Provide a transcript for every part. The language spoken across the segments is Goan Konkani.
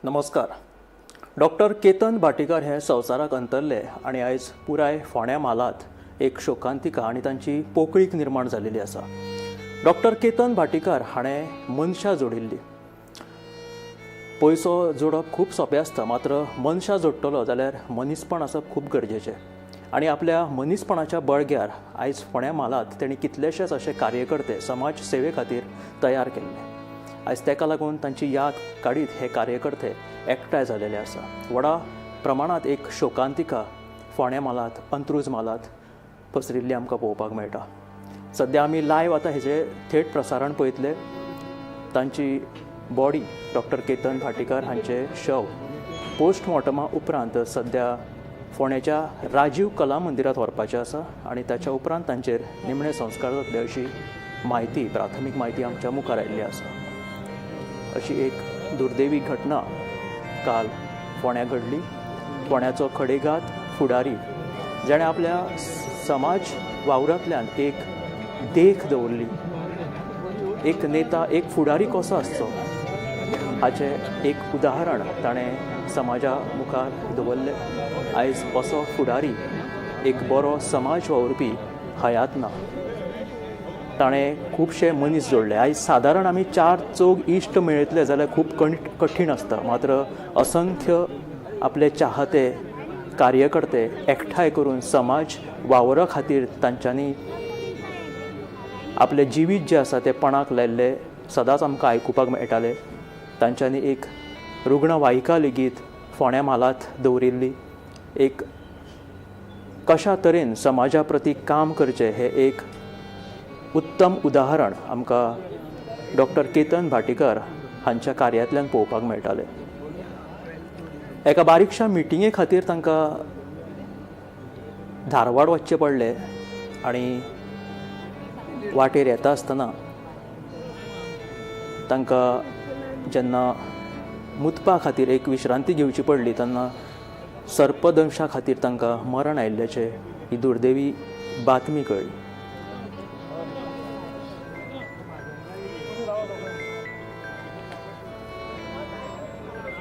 नमस्कार. डॉक्टर केतन भाटीकार हे संवसाराक अंतरले आनी आयज पुराय फोंड्या म्हालांत एक शोकांतिका आनी तांची पोकळीक निर्माण जाल्ली आसा. डॉक्टर केतन भाटीकार हाणें मनशां जोडिल्ली. पयसो जोडप खूब सोंपें आसता, मात्र मनशां जोडटलो जाल्यार मनीसपण आसप खूब गरजेचें आनी आपल्या मनीसपणाच्या बळग्यार आयज फोंड्या म्हालांत तेणी कितलेशेच अशे कार्यकर्ते समाज सेवे खातीर तयार केल्ले. आयज ताका लागून तांची याद काडीत हे कार्यकर्ते एकठांय जालेले आसा. व्हडा प्रमाणांत एक शोकांतिका फोंड्या म्हालांत, अंत्रुज म्हालांत पसरिल्ली आमकां पळोवपाक मेळटा. सद्या आमी लायव्ह आतां हेजें थेट प्रसारण पळयतले. तांची बॉडी डॉक्टर केतन भाटीकार हांचें शव पोस्टमॉर्टमा उपरांत सद्या फोंड्याच्या राजीव कला मंदिरांत व्हरपाचें आसा आनी ताच्या उपरांत तांचेर निमणे संस्कार जातले अशी म्हायती, प्राथमीक म्हायती आमच्या मुखार आयिल्ली आसा. अशी एक दुर्दैवी घटना काल फोंड्या घडली. फोंड्याचो खडेगात फुडारी जाणें आपल्या समाज वावरांतल्यान एक देख दवरली, एक नेता, एक फुडारी कसो आसचो हाचें एक उदाहरण ताणें समाजा मुखार दवरलें. आयज असो फुडारी, एक बरो समाज वावुरपी हयात ना. ताणें खुबशे मनीस जोडले. आयज सादारण आमी चार चौग इश्ट मेळयतले जाल्यार खूब कठीण आसता, मात्र असंख्य आपले चाहते, कार्यकर्ते एकठांय करून समाज वावरा खातीर तांच्यांनी आपलें जिवीत जें आसा तें पणाक लायिल्लें सदांच आमकां आयकुपाक मेळटालें. तांच्यांनी एक रुग्णवाहिका लेगीत फोंड्या म्हालांत दवरिल्ली. एक कशा तरेन समाजा प्रती काम करचें हें एक उत्तम उदाहरण आमकां डॉक्टर केतन भाटीकार हांच्या कार्यांतल्यान पळोवपाक मेळटालें. एका बारीकशा मिटिंगे खातीर तांकां धारवाड वचचें पडलें आनी वाटेर येता आसतना तांकां जेन्ना मुतपा खातीर एक विश्रांती घेवची पडली तेन्ना सर्पदंशा खातीर तांकां मरण आयिल्ल्याचें ही दुर्दैवी बातमी कळ्ळी.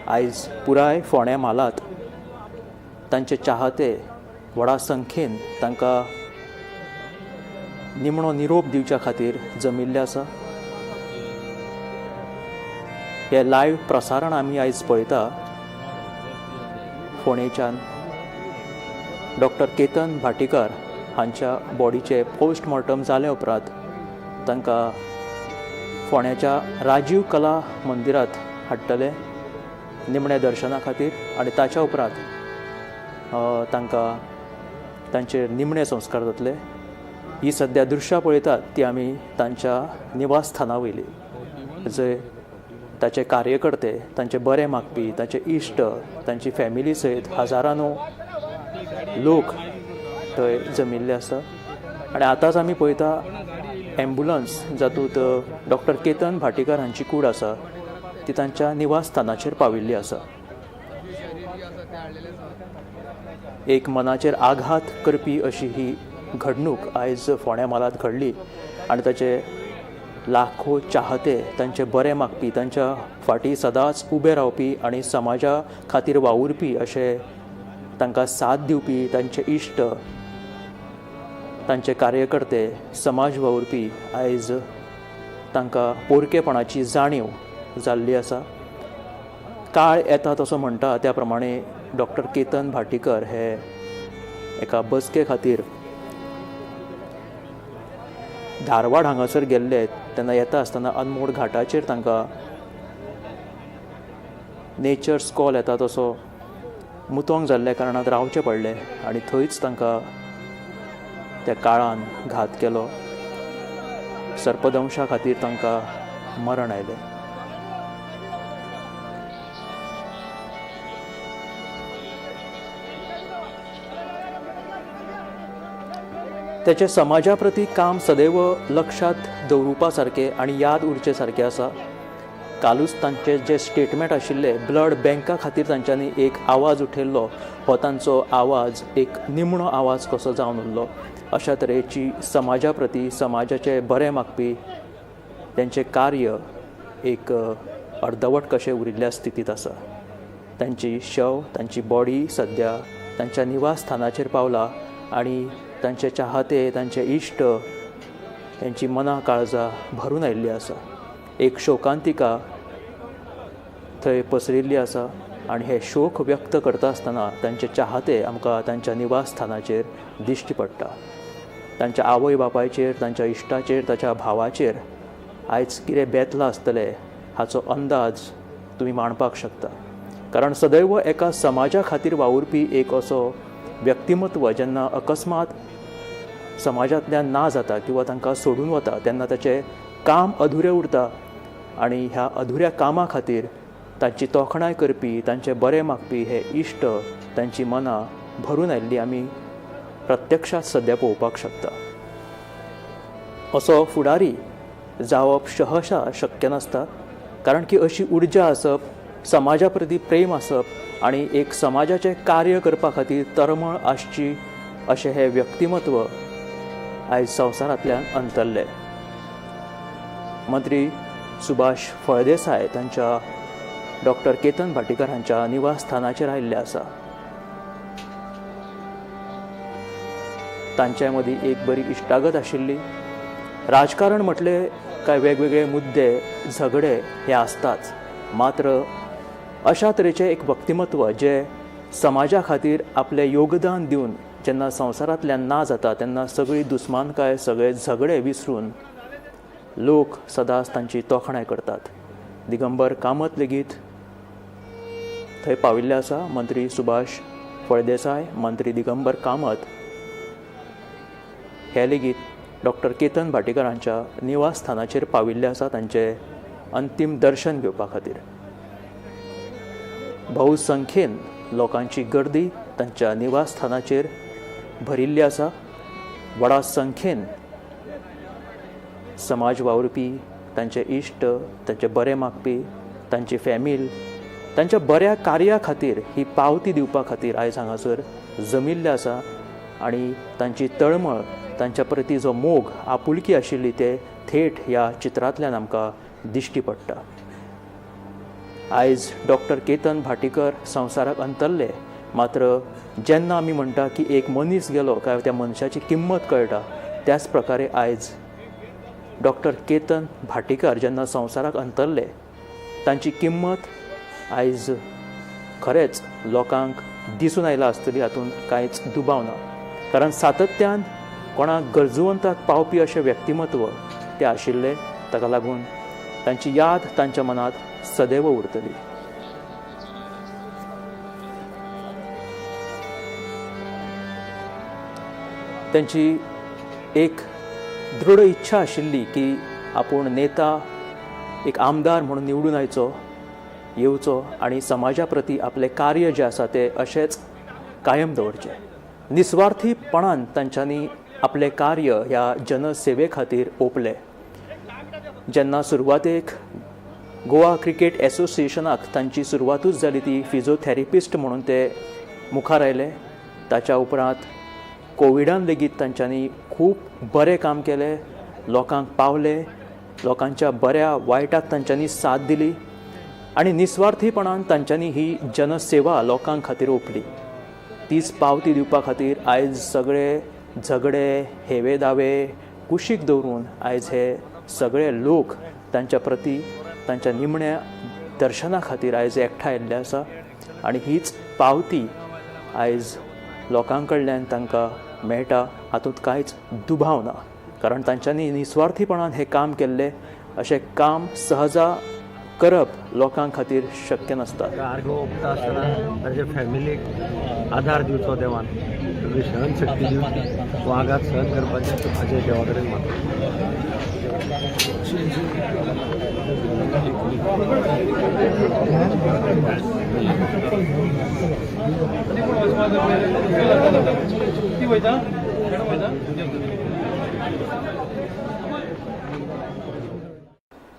आयज पुराय फोंड्या म्हालांत तांचे चाहते व्हडा संख्येन तांकां निमणो निरोप दिवच्या खातीर जमिल्ले आसा. हें लायव्ह प्रसारण आमी आयज पळयता फोंडेच्यान. डॉक्टर केतन भाटीकार हांच्या बॉडीचें पोस्टमॉर्टम जाले उपरांत तांकां फोंड्याच्या राजीव कला मंदिरांत हाडटले निमण्या दर्शना खातीर आनी ताच्या उपरांत तांकां तांचेर निमणे संस्कार जातले. ही सद्या दृश्यां पळयतात ती आमी तांच्या निवासस्थाना वयली, जंय ताचे कार्यकर्ते, तांचे बरे मागपी, तांचे इश्ट, तांची फॅमिली सयत हजारांनो लोक थंय जमिल्ले आसा. आनी आतांच आमी पळयता एम्बुलन्स जातूंत डॉक्टर केतन भाटीकार हांची कूड आसा ती तांच्या निवासस्थानाचेर पाविल्ली आसा. एक मनाचेर आघात करपी अशी ही घडणूक आयज फोंड्या म्हालांत घडली आनी ताचे लाखो चाहते, तांचे बरे मागपी, तांच्या फाटीं सदांच उबे रावपी आनी समाजा खातीर वावुरपी अशे तांकां साथ दिवपी तांचे इश्ट, तांचे कार्यकर्ते, समाज वावुरपी आयज तांकां पोरकेपणाची जाणीव जाल्ली आसा. काळ येता तसो म्हणटा त्या प्रमाणे डॉक्टर केतन भाटीकर हे एका बसके खातीर धारवाड हांगासर गेल्ले तेन्ना येता आसतना अनमोड घाटाचेर तांकां नेचर्स कॉल येता तसो मुतोंक जाल्ल्या कारणान रावचें पडलें आनी थंयच तांकां त्या काळान घात केलो. सर्पदंशा खातीर तांकां मरण आयलें. त्याचे समाजा प्रती काम सदैव लक्षात दवरुपा सारकें आनी याद उरचे सारकें आसा. कालूच तांचे जे स्टेटमेंट आशिल्ले ब्लड बँका खातीर तांच्यांनी एक आवाज उठयल्लो, हो तांचो आवाज एक निमणो आवाज कसो जावन उरलो. अशा तरेची समाजा प्रती, समाजाचे बरें मागपी तांचें कार्य एक अर्दवट कशें उरिल्ल्या स्थितींत आसा. तांची शव, तांची बॉडी सद्या तांच्या निवासस्थानाचेर पावला आनी तांचे चाहते, तांचे इश्ट, तांची मनां काळजां भरून आयिल्ली आसा. एक शोकांतिका थंय पसरिल्ली आसा आनी हे शोक व्यक्त करता आसतना तांचे चाहते आमकां तांच्या निवासस्थानाचेर दिश्टी पडटा. तांच्या आवय बापायचेर, तांच्या इश्टाचेर, ताच्या भावाचेर आयज कितें बेतलां आसतलें हाचो अंदाज तुमी मांडपाक शकता. कारण सदैव एका समाजा खातीर वावुरपी एक असो व्यक्तिमत्व जेन्ना अकस्मात समाजांतल्यान ना जाता किंवा तांकां सोडून वता तेन्ना ताचें काम अधुरें उरता आनी ह्या अधुऱ्या कामा खातीर तांची तोखणाय करपी, तांचे बरें मागपी हे इश्ट, तांची मनां भरून आयिल्ली आमी प्रत्यक्षांत सद्या पळोवपाक शकता. असो फुडारी जावप सहसा शक्य नासता, कारण की अशी उर्जा आसप, समाजा प्रती प्रेम आसप आनी एक समाजाचें कार्य करपा खातीर तरमळ आसची अशें हें व्यक्तिमत्व आयज संवसारांतल्यान अंतरलें. मंत्री सुभाष फळदेसाय तांच्या डॉक्टर केतन भाटीकर हांच्या निवासस्थानाचेर आयिल्ले आसा. तांच्या मदीं एक बरी इश्टागत आशिल्ली. राजकारण म्हटलें काय वेगवेगळे मुद्दे, झगडे हे आसताच, मात्र अशा तरेचें एक व्यक्तिमत्व जें समाजा खातीर आपलें योगदान दिवन जेन्ना संवसारांतल्यान ना जाता तेन्ना सगळी दुस्मानकाय, सगळे झगडे विसरून लोक सदांच तांची तोखणाय करतात. दिगंबर कामत लेगीत थंय पाविल्ले आसा. मंत्री सुभाष फळदेसाय, मंत्री दिगंबर कामत हे लेगीत डॉक्टर केतन भाटीकर हांच्या निवासस्थानाचेर पाविल्ले आसा तांचें अंतीम दर्शन घेवपा खातीर. बहुसंख्येन लोकांची गर्दी तांच्या निवासस्थानाचेर भरिल्ली आसा. व्हडा संख्येन समाज वावुरपी, तांचे इश्ट, तांचे बरें मागपी, तांची फॅमिल तांच्या बऱ्या कार्या खातीर ही पावती दिवपा खातीर आयज हांगासर जमिल्ले आसा आनी तांची तळमळ, तांच्या प्रती जो मोग, आपुलकी आशिल्ली ते थेट ह्या चित्रांतल्यान आमकां दिश्टी पडटा. आयज डॉक्टर केतन भाटीकर संवसाराक अंतरले, मात्र जेन्ना आमी म्हणटा की एक मनीस गेलो काय त्या मनशाची किंमत कळटा, त्याच प्रकारे आयज डॉक्टर केतन भाटीकर जेन्ना संवसाराक अंतरले तांची किंमत आयज खरेंच लोकांक दिसून आयला आसतली, हातूंत कांयच दुबाव ना. कारण सातत्यान कोणाक गरजूवंताक पावपी अशें व्यक्तिमत्व ते आशिल्ले, ताका लागून तांची याद तांच्या मनांत सदैव उरतली. तांची एक दृढ इच्छा आशिल्ली की आपूण नेता, एक आमदार म्हणून निवडून आयचो, येवचो आनी समाजा प्रती आपलें कार्य जें आसा तें अशेंच कायम दवरचें. निस्वार्थीपणान तांच्यांनी आपलें कार्य ह्या जनसेवे खातीर ओंपलें. जेन्ना सुरवातेक गोवा क्रिकेट एसोसिएशनाक तांची सुरवातूच जाली ती फिजियोथेरपिस्ट म्हणून ते मुखार आयले. ताच्या उपरांत कोविडान लेगीत तांच्यांनी खूब बरें काम केलें, लोकांक पावले, लोकांच्या बऱ्या वायटाक तांच्यांनी साथ दिली आनी निस्वार्थीपणान तांच्यांनी ही जनसेवा लोकां खातीर ओंपली. तीच पावती दिवपा खातीर आयज सगळे झगडे, हेवे दावे कुशीक दवरून आयज हे सगळे लोक तांच्या प्रती, तांच्या निमण्या दर्शना खातीर आयज एकठांय आयिल्ले आसा आनी हीच पावती आयज लोकां कडल्यान तांकां मेळटा, हातूंत कांयच दुबाव ना. कारण तांच्यांनी निस्वार्थीपणान हें काम केल्लें. अशें काम सहजा करप लोकां खातीर शक्य नासता. आर्गो ओंपता आसतना ताच्या फॅमिलीक आधार दिवचो देवान, सगळी सहनशक्ती दिवची, हो आघात सहन करपाचें अशें देवा कडेन मागता.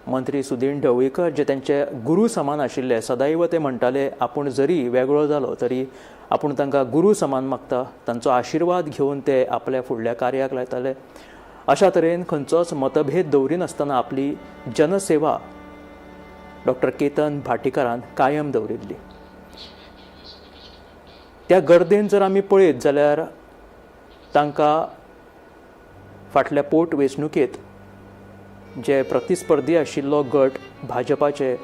मंत्री सुदीन ढवळीकर जे तांचे गुरू समान आशिल्ले, सदैव ते म्हणटाले आपूण जरी वेगळो जालो तरी आपूण तांकां गुरू समान मागता, तांचो आशिर्वाद घेवन ते आपल्या फुडल्या कार्याक लायताले. अशा तरेन खंयचोच मतभेद दवरिनासतना आपली जनसेवा डॉक्टर केतन भाटीकरान कायम दवरिल्ली. त्या गर्देन जर आमी पळयत जाल्यार तांकां फाटल्या पोट वेंचणुकेंत जे प्रतिस्पर्धी आशिल्लो गट भाजपाचे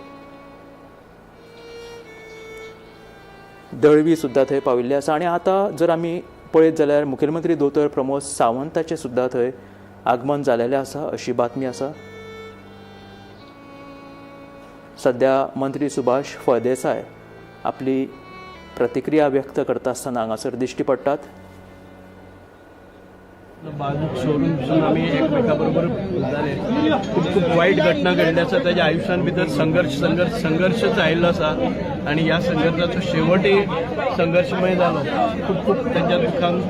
दळवी सुद्दां थंय पाविल्ले आसा आनी आतां जर आमी पळयत जाल्यार मुखेलमंत्री दोतोर प्रमोद सावंताचें सुद्दां थंय आगमन जालेलें आसा अशी बातमी आसा. सद्या मंत्री सुभाष फळदेसाय आपली प्रतिक्रिया व्यक्त करता आसतना हांगासर दिश्टी पडटात. बाजूक सोडून बिसून आमी एकमेका बरोबर जाले. खूब खूब वायट घटना घडली आसा. ताच्या आयुश्यान भितर संघर्श संघर्श संघर्शच आयिल्लो आसा आनी ह्या संघर्शाचो शेवटय संघर्शमय जालो. खूब खूब तांच्या दुखान,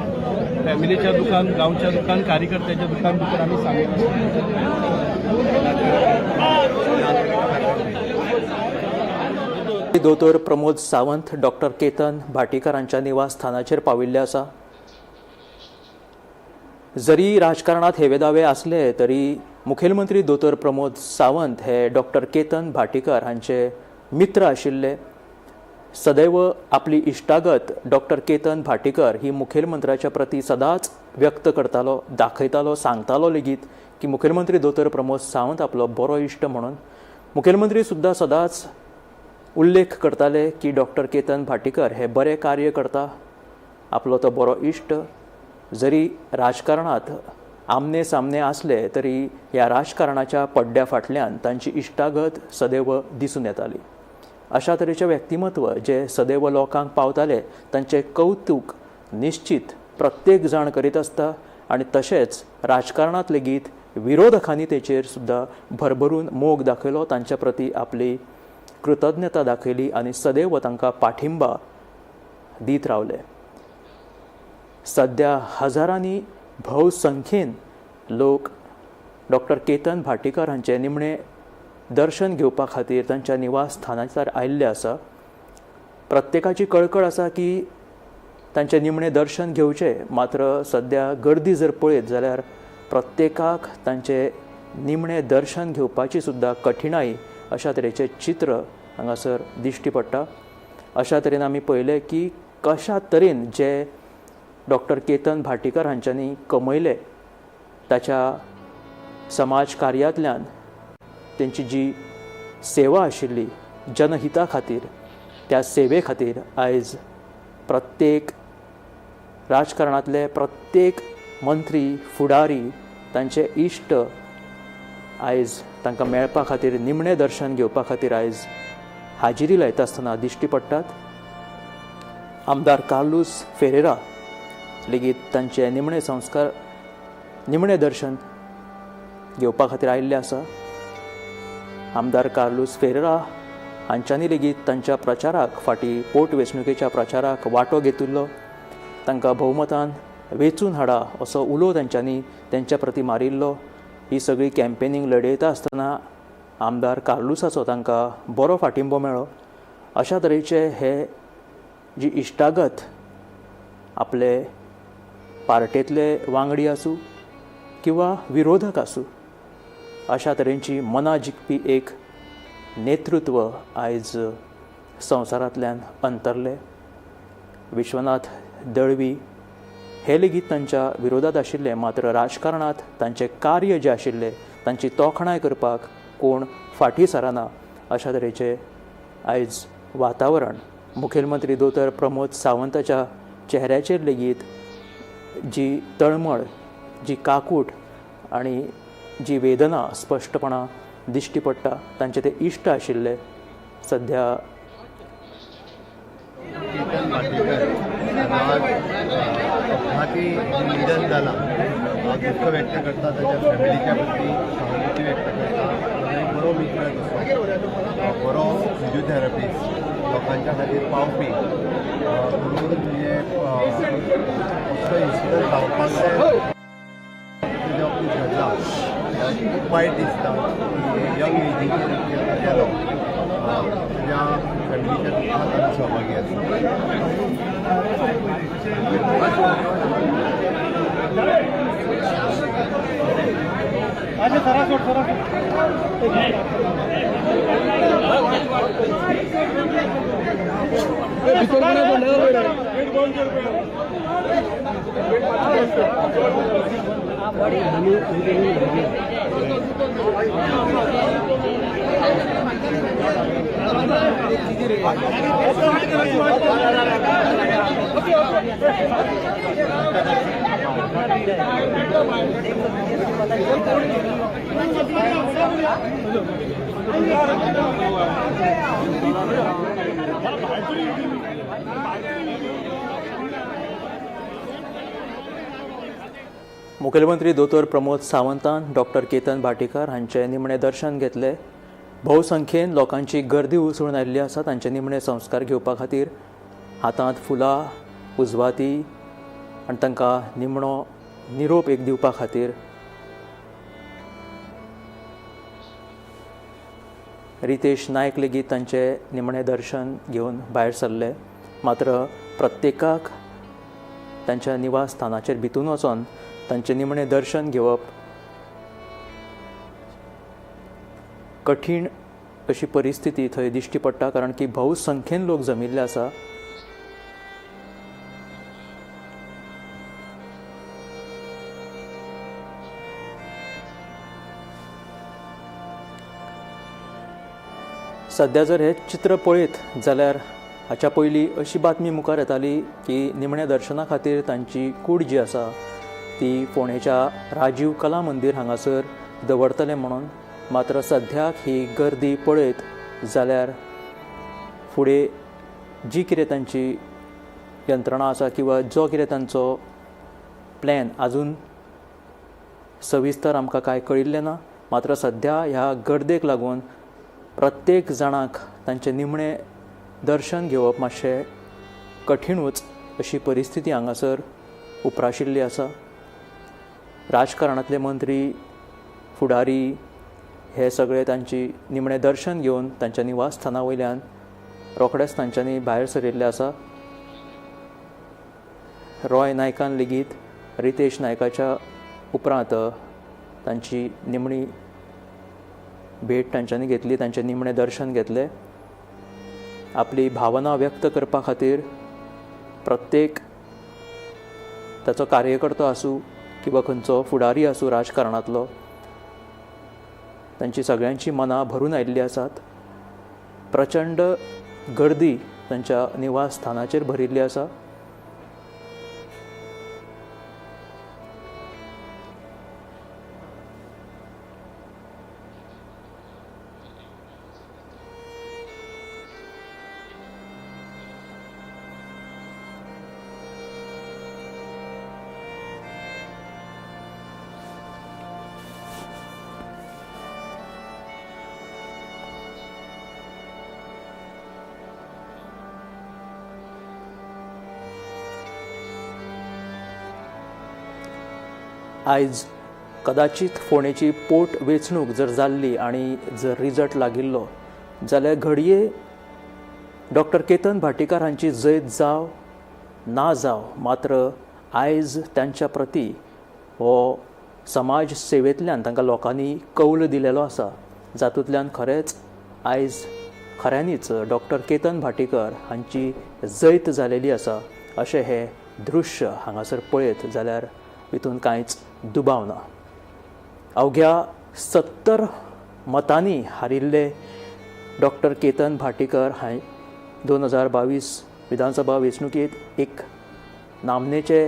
फॅमिलीच्या दुखान, गांवच्या दुखान, कार्यकर्त्याच्या दुखान भितर आमी सांगत आसा. दोतोर प्रमोद सावंत डॉक्टर केतन भाटीकर हांच्या निवासस्थानाचेर पाविल्ले आसा. जरी राजकारणात हेवे दावे आसले तरी मुखेलमंत्री दोतोर प्रमोद सावंत हे डॉक्टर केतन भाटीकर हांचे मित्र आशिल्ले. सदैव आपली इश्टागत डॉक्टर केतन भाटीकर ही मुखेलमंत्र्याच्या प्रती सदांच व्यक्त करतालो, दाखयतालो, सांगतालो लेगीत की मुखेलमंत्री दोतोर प्रमोद सावंत आपलो बरो इश्ट म्हणून. मुखेलमंत्री सुद्दां सदांच उल्लेख करताले की डॉक्टर केतन भाटीकर हे बरें कार्य करता, आपलो तो बरो इश्ट. जरी राजकारणात आमने सामने आसले तरी ह्या राजकारणाच्या पड्ड्या फाटल्यान तांची इश्टागत सदैव दिसून येताली. अशा तरेचें व्यक्तिमत्व जे सदैव लोकांक पावताले तांचें कौतूक निश्चित प्रत्येक जाण करीत आसता आनी तशेंच राजकारणांत लेगीत विरोधकांनी तेचेर सुद्दां भरभरून मोग दाखयलो, तांच्या प्रती आपली कृतज्ञता दाखयली आनी सदैव तांकां पाठिंबा दीत रावले. सद्या हजारांनी भोवसंख्येन लोक डॉक्टर केतन भाटीकर हांचें निमणें दर्शन घेवपा खातीर तांच्या निवासस्थानाचेर आयिल्ले आसा. प्रत्येकाची कळकळ आसा की तांचें निमणें दर्शन घेवचें, मात्र सद्या गर्दी जर पळयत जाल्यार प्रत्येकाक तांचें निमणें दर्शन घेवपाची सुद्दां कठिणाई अशा तरेचें चित्र हांगासर दिश्टी पडटा. अशा तरेन आमी पळयलें की कशा तरेन जे डॉक्टर केतन भाटीकर हांच्यांनी कमयले ताच्या समाज कार्यांतल्यान तेंची जी सेवा आशिल्ली जनहिता खातीर, त्या सेवे खातीर आयज प्रत्येक राजकारणांतले प्रत्येक मंत्री, फुडारी, तांचे इश्ट आयज तांकां मेळपा खातीर, निमणें दर्शन घेवपा खातीर आयज हाजिरी लायता आसतना दिश्टी पडटात. आमदार कार्लूस फेरेरा लेगीत तांचे निमणे संस्कार, निमणें दर्शन घेवपा खातीर आयिल्ले आसा. आमदार कार्लूस फेरेरा हांच्यांनी लेगीत तांच्या प्रचाराक फाटीं पोट वेंचणुकेच्या प्रचाराक वांटो घेतिल्लो. तांकां भोवमतान वेंचून हाडा असो उलो तांच्यांनी तेंच्या प्रती मारिल्लो. ही सगळी कॅम्पेनींग लडयता आसतना आमदार कार्लूसाचो तांकां बरो फाटिंबो मेळ्ळो. अशा तरेचे हे जी इश्टागत आपले पार्टेंतले वांगडी आसूं किंवा विरोधक आसूं, अशा तरेची मनां जिखपी एक नेतृत्व आयज संवसारांतल्यान अंतरलें. विश्वनाथ दळवी हे लेगीत तांच्या विरोधात आशिल्ले, मात्र राजकारणांत तांचें कार्य जें आशिल्लें तांची तोखणाय करपाक कोण फाटीं सरना अशा तरेचें आयज वातावरण मुखेलमंत्री दोतोर प्रमोद सावंताच्या चेहऱ्याचेर लेगीत जी तळमळ, जी काकूट आनी जी वेदना स्पश्टपणान दिश्टी पडटा. तांचे ते इश्ट आशिल्ले. सद्या केतन भाटीकर आज अपघाती निधन जाला. हांव दुख्ख व्यक्त करता, ताच्या फॅमिलीच्या प्रती सहानुभूती व्यक्त करता. ताजो एक बरो मित्र तसो, बरो फिजियोथेरपिस्ट, लोकांच्या खातीर पावपी. म्हणून म्हणजे असो इन्सिडंट जावपाक जाय तेज्या बाबतींत घडला, खूब वायट दिसता. यंग एजीचेर गेलो. ताज्या फॅमिलीच्या दुख्खात आमी सहभागी आसा. मुखेलमंत्री दोतोर प्रमोद सावंतान डॉक्टर केतन भाटीकार हांचे निमणे दर्शन घेतले. भोवसंख्येन लोकांची गर्दी उसळून आयिल्ली आसा तांचे निमणे संस्कार घेवपा खातीर. हातांत फुलां, उजवाती आनी तांकां निमणो निरोप एक दिवपा खातीर रितेश नायक लेगीत तांचे निमणे दर्शन घेवन भायर सरले. मात्र प्रत्येकाक तांच्या निवास स्थानाचेर भितून वचोन तांचें निमणें दर्शन घेवप कठीण अशी परिस्थिती थंय दिश्टी पडटा, कारण की भोवसंख्येन लोक जमिल्ले आसा. सद्या जर हें चित्र पळयत जाल्यार हाच्या पयलीं अशी बातमी मुखार येताली की निमण्या दर्शना खातीर तांची कूड जी आसा ती फोंडेच्या राजीव कला मंदीर हांगासर दवरतले म्हणून. मात्र सद्याक ही गर्दी पळयत जाल्यार फुडें जी कितें तांची यंत्रणा आसा किंवा जो कितें तांचो प्लॅन आजून सविस्तर आमकां कांय कळिल्लें ना. मात्र सद्या ह्या गर्देक लागून प्रत्येक जाणाक तांचें निमणें दर्शन घेवप मातशें कठिणूच अशी परिस्थिती हांगासर उप्राशिल्ली आसा. राजकारणांतले मंत्री, फुडारी हे सगळे तांची निमणें दर्शन घेवन तांच्या निवासस्थाना वयल्यान रोखडेच तांच्यांनी भायर सरिल्ले आसा. रॉय नायकान लेगीत रितेश नायकाच्या उपरांत तांची निमणी भेट तांच्यांनी घेतली, तांचें निमणें दर्शन घेतलें. आपली भावना व्यक्त करपा खातीर प्रत्येक ताचो कार्यकर्तो आसूं किंवा खंयचो फुडारी आसूं राजकारणांतलो, तांची सगळ्यांची मनां भरून आयिल्लीं आसात. प्रचंड गर्दी तांच्या निवास स्थानाचेर भरिल्ली आसा. आयज कदाचित फोंडेची पोट वेंचणूक जर जाल्ली आनी जर रिजल्ट लागिल्लो जाल्यार घडये डॉक्टर केतन भाटीकार हांची जैत जावं ना जावं, मात्र आयज तांच्या प्रती हो समाज सेवेंतल्यान तांकां लोकांनी कौल दिलेलो आसा, जातूंतल्यान खरेंच आयज खऱ्यांनीच डॉक्टर केतन भाटीकर हांची जैत जालेली आसा अशें हें दृश्य हांगासर पळयत जाल्यार हितून कांयच दुबाव ना. अवघ्या 70 मतांनी हारिल्ले डॉक्टर केतन भाटीकर हांणी 2022 विधानसभा वेंचणुकेंत एक नामनेचे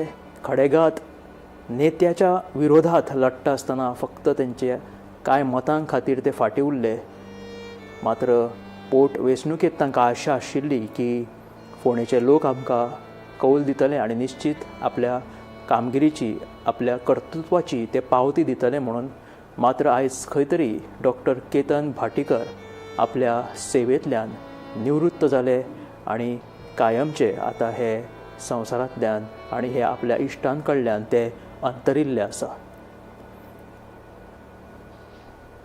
खडेगात नेत्याच्या विरोधात लढटा आसतना फक्त तेंचे कांय मतां खातीर ते फाटीं उरले. मात्र पोट वेंचणुकेंत तांकां आशा आशिल्ली की फोंडेचे लोक आमकां कौल दितले आनी निश्चित आपल्या कामगिरीची, आपल्या कर्तृत्वाची ते पावती दितले म्हणून. मात्र आयज खंय तरी डॉक्टर केतन भाटीकर आपल्या सेवेंतल्यान निवृत्त जाले आनी कायमचे आतां हे संवसारांतल्यान आनी हे आपल्या इश्टां कडल्यान ते अंतरिल्ले आसा.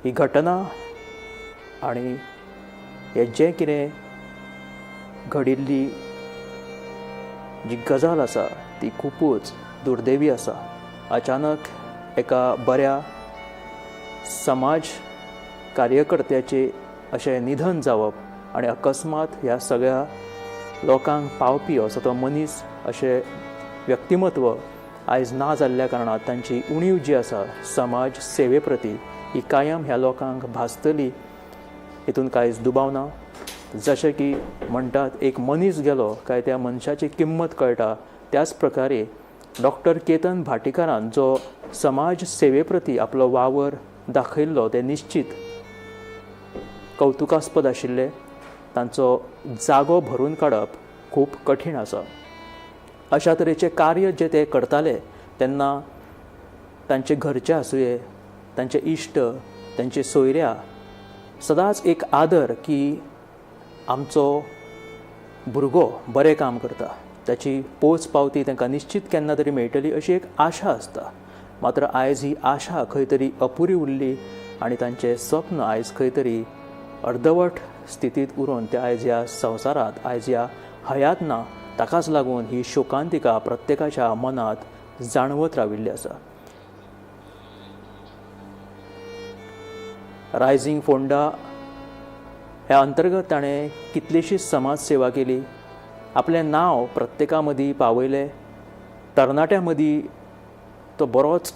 ही घटना आनी हे जें कितें घडिल्ली जी गजाल आसा ती खुबूच दुर्दैवी आसा. अचानक एका बऱ्या समाज कार्यकर्त्याचें अशें निधन जावप आनी अकस्मात ह्या सगळ्या लोकांक पावपी असो तो मनीस, अशें व्यक्तिमत्व आयज ना जाल्ल्या कारणान तांची उणीव जी आसा समाज सेवे प्रती ही कायम ह्या लोकांक भासतली, हितून कांयच दुबाव ना. जशें की म्हणटात एक मनीस गेलो काय त्या मनशाची किंमत कळटा, त्याच प्रकारे डॉक्टर केतन भाटीकारान जो समाज सेवे प्रती आपलो वावर दाखयल्लो ते निश्चित कौतुकास्पद आशिल्ले. तांचो जागो भरून काडप खूब कठीण आसा. अशा तरेचें कार्य जे ते करताले तेन्ना तांचे घरचे आसुये, तांचे इश्ट, तांचे सोयऱ्या सदांच एक आदर की आमचो भुरगो बरें काम करता, ताची पोच पावती तांकां निश्चित केन्ना तरी मेळटली अशी एक आशा आसता. मात्र आयज ही आशा खंय तरी अपुरी उरली आनी तांचें स्वप्न आयज खंय तरी अर्दवट स्थितींत उरून ते आयज ह्या संवसारांत, आयज ह्या हयात ना. ताकाच लागून ही शोकांतिका प्रत्येकाच्या मनांत जाणवत राविल्ली आसा. रायझींग फोंडा ह्या अंतर्गत ताणें कितलीशीच समाज सेवा केली, आपलें नांव प्रत्येका मदीं पावयलें. तरणाट्यां मदीं तो बरोच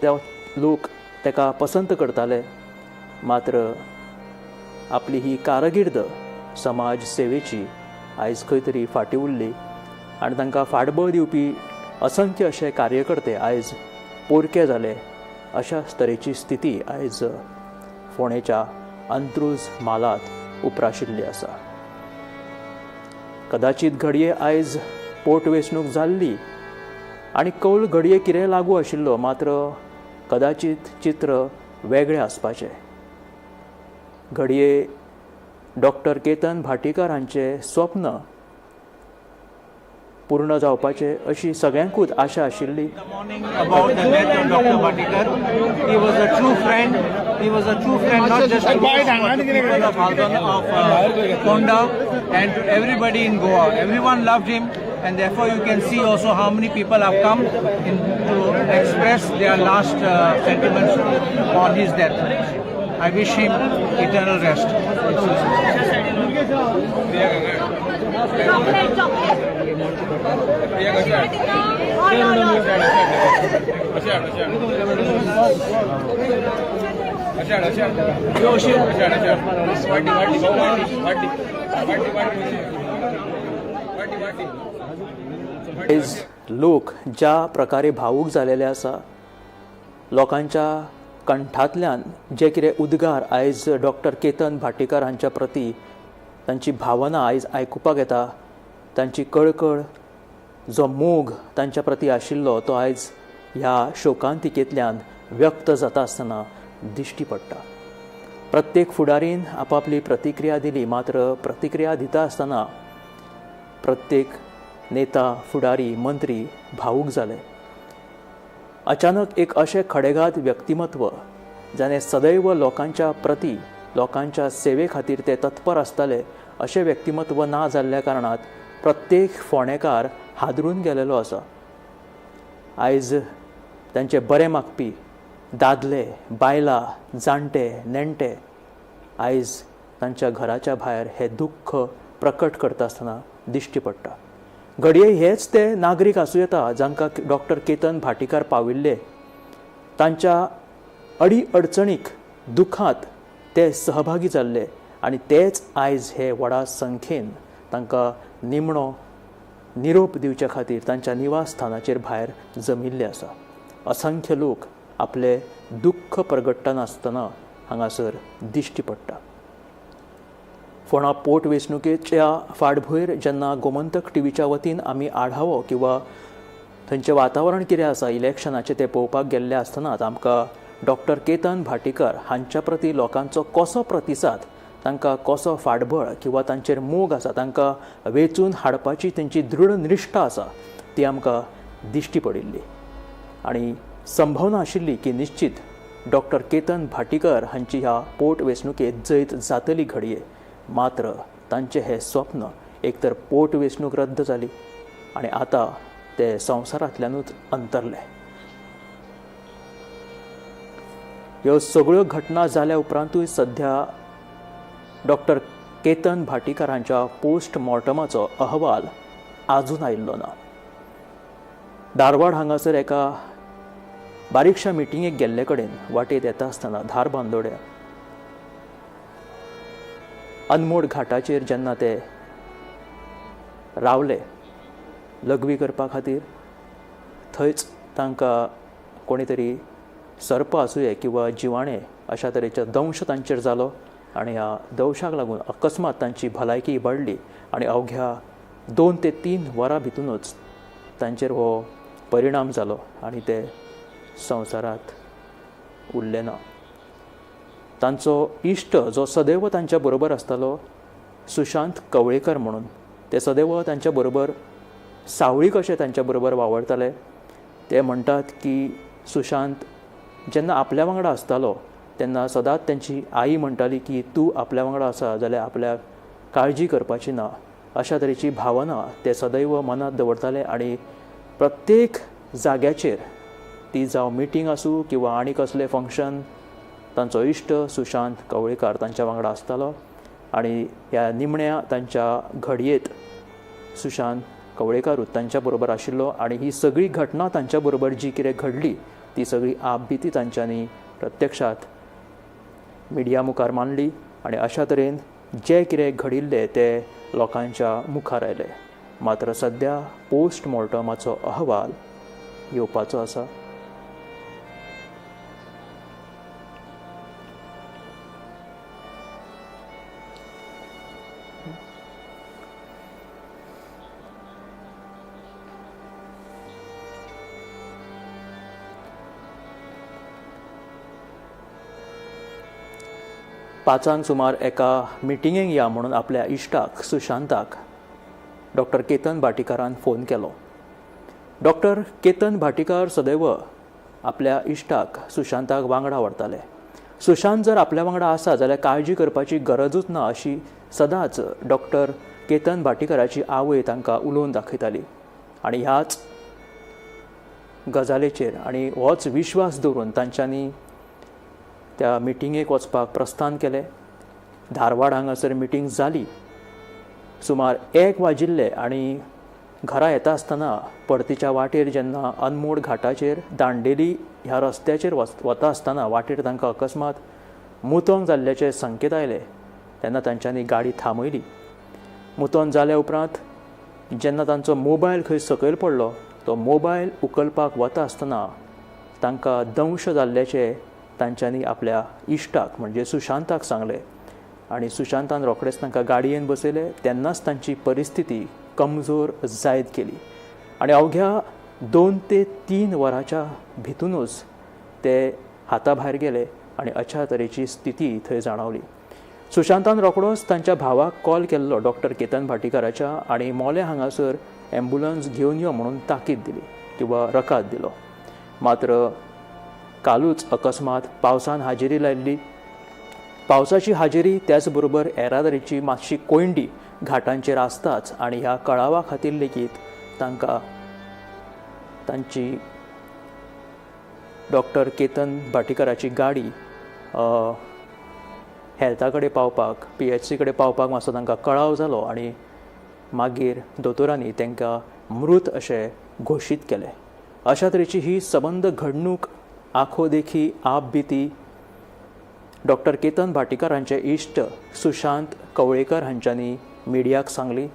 त्या लोक ताका पसंत करताले. मात्र आपली ही कारगिर्द समाज सेवेची आयज खंय तरी फाटीं उरली आनी तांकां फाटबळ दिवपी असंख्य अशे कार्यकर्ते आयज पोरके जाले. अशा तरेची स्थिती आयज फोंडेच्या अंत्रुज म्हालांत उप्राशिल्ली आसा. कदाचित घडये आयज पोटवेंचणूक जाल्ली आनी कौल घडये कितें लागू आशिल्लो, मात्र कदाचित चित्र वेगळें आसपाचें. घडये डॉक्टर केतन भाटीकार हांचें स्वप्न पूर्ण जावपाचें अशी सगळ्यांकूच आशा आशिल्ली. About the death of Dr. Bhatikar. He was a true friend. He was a true friend not just to us, but to people of Haldon, of Ponda, and to everybody in Goa. Everyone loved him, and therefore you can see also how many people have come in to express their last sentiments on his death. I wish him eternal rest. Chocolate, chocolate. आयज लोक ज्या प्रकारे भावूक जालेले आसा, लोकांच्या कंठांतल्यान जे कितें उद्गार आयज डॉक्टर केतन भाटीकार हांच्या प्रती तांची भावना आयज आयकुपाक येता, तांची कळकळ, जो मोग तांच्या प्रती आशिल्लो तो आयज ह्या शोकांतिकेंतल्यान व्यक्त जाता आसतना दिश्टी पडटा. प्रत्येक फुडारीन आपापली प्रतिक्रिया दिली, मात्र प्रतिक्रिया दिता आसतना प्रत्येक नेता, फुडारी, मंत्री भावूक जाले. अचानक एक अशें खडेगात व्यक्तिमत्व जाणें सदैव लोकांच्या प्रती, लोकांच्या सेवे खातीर ते तत्पर आसताले, अशें व्यक्तिमत्व ना जाल्ल्या कारणान प्रत्येक फोंडेकार हादरून गेलेलो आसा. आयज तांचे बरें मागपी दादले, बायलां, जाणटे, नेणटे आयज तांच्या घराच्या भायर हें दुख्ख प्रकट करता आसतना दिश्टी पडटा. घडये हेच ते नागरीक आसूं येता जांकां डॉक्टर केतन भाटीकार पाविल्ले. तांच्या अडी अडचणीक, दुखांत ते सहभागी जाल्ले आनी तेच आयज हे व्हडा संख्येन तांकां निमणो निरोप दिवच्या खातीर तांच्या निवासस्थानाचेर भायर जमिल्ले आसा. असंख्य लोक आपले दुख्ख प्रगटतना आसतना हांगासर दिश्टी पडटा. फोंडा पोट वेंचणुकेच्या फाटभूंयेर जेन्ना गोमंतक टीव्हीच्या वतीन आमी आढावो किंवा थंयचें वातावरण कितें आसा इलेक्शनाचें तें पळोवपाक गेल्लें आसतनाच आमकां डॉक्टर केतन भाटीकर हांच्या प्रती लोकांचो कसो प्रतिसाद, तांकां कसो फाटबळ किंवा तांचेर मोग आसा, तांकां वेंचून हाडपाची तेंची दृढ निश्ठा आसा ती आमकां दिश्टी पडिल्ली. आनी संभावना आशिल्ली की निश्चित डॉक्टर केतन भाटीकर हांची ह्या पोट वेंचणुकेंत जैत जातली घडये. मात्र तांचें हें स्वप्न एक तर पोट वेंचणूक रद्द जाली आनी आतां ते संवसारांतल्यानूच अंतरले. ह्यो सगळ्यो घटना जाल्या उपरांतूय सध्या डॉक्टर केतन भाटीकार हांच्या पोस्टमॉर्टमाचो अहवाल आजून आयिल्लो ना. धारवाड हांगासर एका बारीकशा मिटिंगेक गेल्ले कडेन वाटेत येता आसतना धारबांदोड्या अनमोड घाटाचेर जेन्ना ते रावले लघवी करपा खातीर, थंयच तांकां कोणी तरी सर्प आसुये किंवा जिवाणें अशा तरेचो दंश तांचेर जालो आनी ह्या दंशाक लागून अकस्मात तांची भलायकी इबाडली आनी अवघ्या 2 ते 3 वरां भितूनच तांचेर हो परिणाम जालो आनी ते संवसारांत उरले ना. तांचो इश्ट जो सदैव तांच्या बरोबर आसतालो सुशांत कवळेकर म्हणून, ते सदैव तांच्या बरोबर सावळी कशे तांच्या बरोबर वावरताले. ते म्हणटात की सुशांत जेन्ना आपल्या वांगडा आसतालो तेन्ना सदांच तांची आई म्हणटाली की तूं आपल्या वांगडा आसा जाल्यार आपल्याक काळजी करपाची ना, अशा तरेची भावना ते सदैव मनांत दवरताले. आनी प्रत्येक जाग्याचेर, ती जावं मिटींग आसूं किंवा आनी कसलें फंक्शन, तांचो इश्ट सुशांत कवळेकार तांच्या वांगडा आसतालो. आनी ह्या निमण्या तांच्या घडयेत सुशांत कवळेकारूच तांच्या बरोबर आशिल्लो आनी ही सगळी घटना तांच्या बरोबर जी कितें घडली ती सगळी आपबिती तांच्यांनी प्रत्यक्षात मिडिया मुखार मांडली आनी अशा तरेन जें कितें घडिल्लें तें लोकांच्या मुखार आयलें. मात्र सद्या पोस्टमॉर्टमाचो अहवाल येवपाचो आसा. 5 सुमार एका मिटिंगेक या म्हणून आपल्या इश्टाक सुशांताक डॉक्टर केतन भाटीकारान फोन केलो. डॉक्टर केतन भाटीकार सदैव आपल्या इश्टाक सुशांताक वांगडा व्हरताले. सुशांत जर आपल्या वांगडा आसा जाल्यार काळजी करपाची गरजूच ना अशी सदांच डॉक्टर केतन भाटीकाराची आवय तांकां उलोवन दाखयताली. आनी ह्याच गजालीचेर आनी होच विश्वास दवरून तांच्यांनी त्या मिटिंगेक वचपाक प्रस्थान केलें. धारवाड हांगासर मिटींग जाली. सुमार 1 वाजिल्ले आनी घरा येता आसतना परतीच्या वाटेर जेन्ना अनमोड घाटाचेर दांडेली ह्या रस्त्याचेर वता आसतना वाटेर तांकां अकस्मात मुतोंक जाल्ल्याचे संकेत आयले तेन्ना तांच्यांनी गाडी थांबयली. मुतोन जाल्या उपरांत जेन्ना तांचो मोबायल खंय सकयल पडलो तो मोबायल उखलपाक वता आसतना तांकां दंश जाल्ल्याचे तांच्यांनी आपल्या इश्टाक म्हणजे सुशांताक सांगलें आनी सुशांतान रोखडेच तांकां गाडयेन बसयले. तेन्नाच तांची परिस्थिती कमजोर जायत गेली आनी अवघ्या 2 ते 3 वरांच्या भितूनच ते हाता भायर गेले आनी अशा तरेची स्थिती थंय जाणवली. सुशांतान रोखडोच तांच्या भावाक कॉल केल्लो डॉक्टर केतन भाटीकाराच्या आनी मोलें हांगासर ॲम्ब्युलन्स घेवन यो म्हणून ताकीद दिली किंवा रकाद दिलो. मात्र कालूच अकस्मात पावसान हाजेरी लायिल्ली. पावसाची हाजेरी त्याचबरोबर येरादारीची मातशी कोयंडी घाटांचेर आसताच आनी ह्या कळावा खातीर लेगीत तांकां तांची डॉक्टर केतन भाटीकाराची गाडी हेल्था कडेन पावपाक, PHC कडेन पावपाक मातसो तांकां कळाव जालो आनी मागीर दोतोरांनी तांकां मृत अशें घोशीत केलें. अशा तरेची ही सबंद घडणूक आखो देखी आपबिती डॉक्टर केतन भाटीकार हांचे इश्ट सुशांत कवळेकर हांच्यांनी मिडियाक सांगली.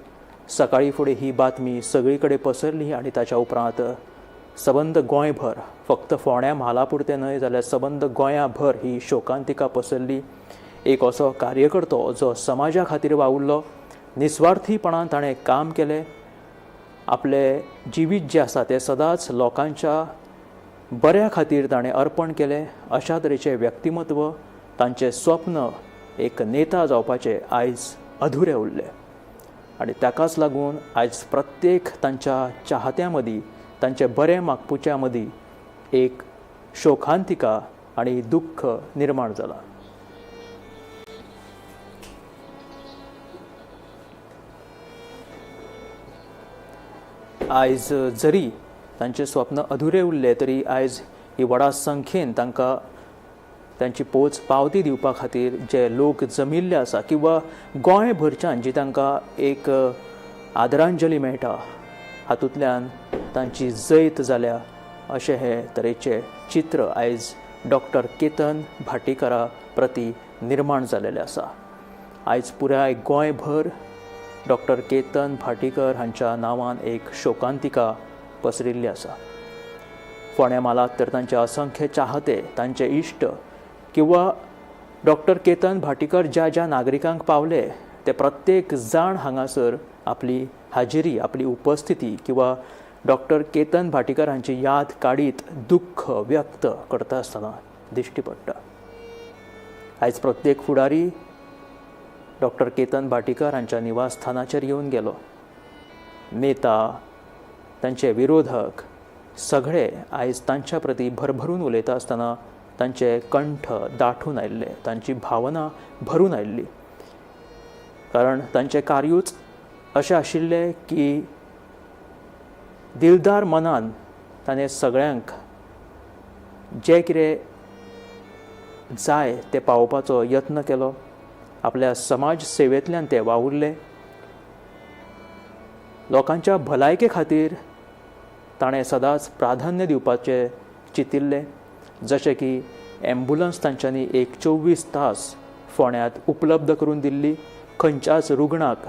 सकाळी फुडें ही बातमी सगळी कडेन पसरली आनी ताच्या उपरांत सबंद गोंयभर, फक्त फोंड्या म्हाला पुरतें न्हय जाल्यार सबंद गोंयाभर ही शोकांतिका पसरली. एक असो कार्यकर्तो जो समाजा खातीर वावुरलो, निस्वार्थीपणान ताणें काम केलें, आपलें जिवीत जें आसा तें सदांच लोकांच्या बऱ्या खातीर ताणें अर्पण केलें. अशा तरेचें व्यक्तिमत्व, तांचें स्वप्न एक नेता जावपाचें आयज अधुरें उरलें आनी ताकाच लागून आयज प्रत्येक तांच्या चाहत्यां मदीं, तांचे बरें मागपुच्या मदीं एक शोकांतिका आनी दुख्ख निर्माण जालां. आयज जरी तांचें स्वप्न अधुरें उरलें तरी आयज ही व्हडा संख्येन तांकां तांची पोच पावती दिवपा खातीर जे लोक जमिल्ले आसा किंवा गोंयभरच्यान जी तांकां एक आदरांजली मेळटा हातूंतल्यान तांची जैत जाल्या अशें हे तरेचें चित्र आयज डॉक्टर केतन भाटीकारा प्रती निर्माण जालेलें आसा. आयज पुराय गोंयभर डॉक्टर केतन भाटीकर हांच्या नांवान एक शोकांतिका पसरिल्ली आसा. फोंड्या म्हालांत तर तांचे असंख्य चाहते, तांचे इश्ट किंवा डॉक्टर केतन भाटीकर ज्या ज्या नागरिकांक पावले ते प्रत्येक जाण हांगासर आपली हाजिरी, आपली उपस्थिती किंवा डॉक्टर केतन भाटीकर हांची याद काडीत दुख्ख व्यक्त करता आसतना दिश्टी पडटा. आयज प्रत्येक फुडारी डॉक्टर केतन भाटीकर हांच्या निवासस्थानाचेर येवन गेलो. नेता, तांचे विरोधक सगळे आयज तांच्या प्रती भरभरून उलयता आसतना तांचे कंठ दाठून आयिल्ले, तांची भावना भरून आयिल्ली. कारण तांचें कार्यूच अशें आशिल्लें की दिलदार मनान ताणें सगळ्यांक जें कितें जाय तें पावोवपाचो यत्न केलो. आपल्या समाज सेवेंतल्यान ते वावुरले. लोकांच्या भलायके खातीर ताणें सदांच प्राधान्य दिवपाचें चिंतिल्लें. जशें की ॲम्ब्युलन्स तांच्यांनी एक 24 तास फोंड्यांत उपलब्ध करून दिल्ली. खंयच्याच रुग्णाक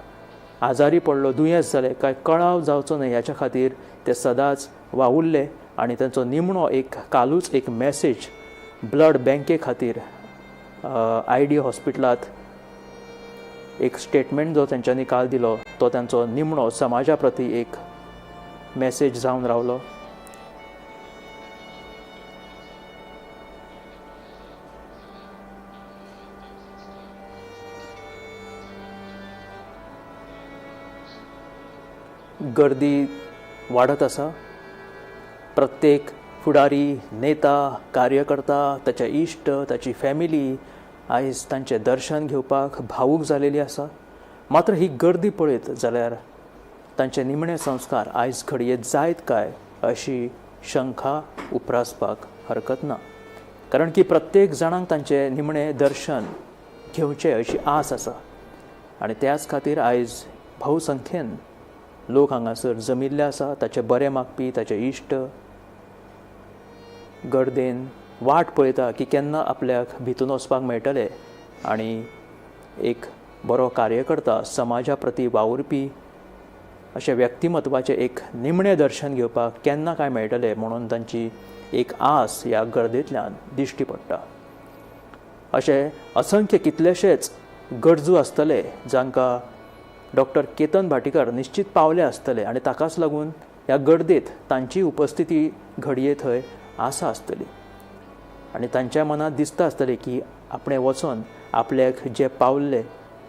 आजारी पडलो, दुयेंस जालें काय कळाव जावचो न्हय ह्याच्या खातीर ते सदांच वावुरले आनी तांचो निमणो एक कालूच एक मॅसेज ब्लड बँके खातीर I D हॉस्पिटलांत एक स्टेटमेंट जो तांच्यांनी काल दिलो तो तांचो निमणो समाजा प्रती एक मॅसेज जावन रावलो. गर्दी वाडत आसा. प्रत्येक फुडारी, नेता, कार्यकर्ता, ताचे इश्ट, ताची फॅमिली आयज तांचें दर्शन घेवपाक भावूक जालेली आसा. मात्र ही गर्दी पळयत जाल्यार तांचे निमणे संस्कार आयज घडये जायत काय अशी शंका उप्रासपाक हरकत ना. कारण की प्रत्येक जाणांक तांचें निमणें दर्शन घेवचें अशी आस आसा आनी त्याच खातीर आयज भोवसंख्येन लोक हांगासर जमिल्ले आसा. ताचे बरें मागपी, ताचे इश्ट गर्देन वाट पळयता की केन्ना आपल्याक भितून वचपाक मेळटलें आनी एक बरो कार्यकर्ता, समाजा प्रती वावुरपी अशें व्यक्तिमत्वाचें एक निमणें दर्शन घेवपाक केन्ना काय मेळटलें म्हणून तांची एक आस ह्या गर्देंतल्यान दिश्टी पडटा. अशे असंख्य कितलेशेच गरजू आसतले जांकां डॉक्टर केतन भाटीकर निश्चित पावले आसतले आनी ताकाच लागून ह्या गर्देंत तांची उपस्थिती घडये थंय आसा आसतली आनी तांच्या मनांत दिसता आसतलें की आपणें वचोन आपल्याक जे पावल्ले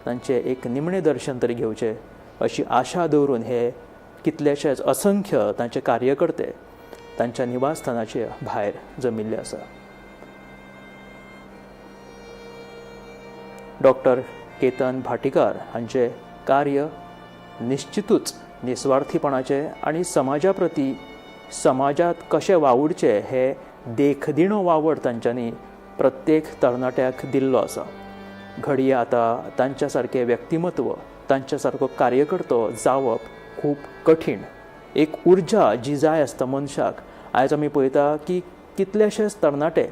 तांचें एक निमणें दर्शन तरी घेवचें अशी आशा दवरून हे कितलेशेच असंख्य तांचे कार्यकर्ते तांच्या निवासस्थानाचे भायर जमिल्ले आसा. डॉक्टर केतन भाटीकार हांचें कार्य निश्चितूच निस्वार्थीपणाचें आनी समाजा प्रती समाजांत कशें वावुरचें हे देखदिणो वावर तांच्यांनी प्रत्येक तरणाट्याक दिल्लो आसा. घडये आतां तांच्या सारकें व्यक्तिमत्व, तांच्या सारको कार्यकर्तो जावप खूब कठीण. एक उर्जा जी जाय आसता मनशाक, आयज आमी पळयता की कितलेशेच तरणाटे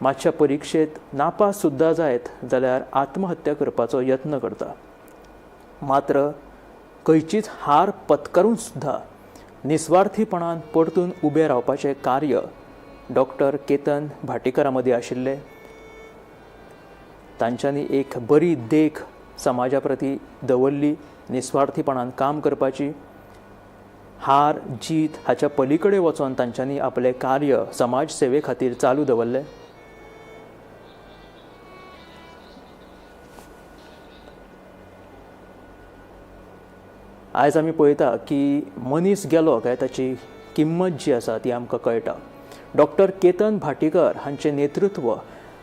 मातशा परिक्षेत नापास सुद्दां जायत जाल्यार आत्महत्या करपाचो यत्न करता. मात्र खंयचीच हार पत्करून सुद्दां निस्वार्थीपणान परतून उबें रावपाचें कार्य डॉक्टर केतन भाटीकारा मदीं आशिल्लें. तांच्यांनी एक बरी देख समाजा प्रती दवरली, निस्वार्थीपणान काम करपाची. हार जीत हाच्या पलीकडे वचून तांच्यांनी आपलें कार्य समाज सेवे खातीर चालू दवरलें. आयज आमी पळयता की मनीस गेलो काय ताची किंमत जी आसा ती आमकां कळटा. डॉक्टर केतन भाटीकर हांचें नेतृत्व,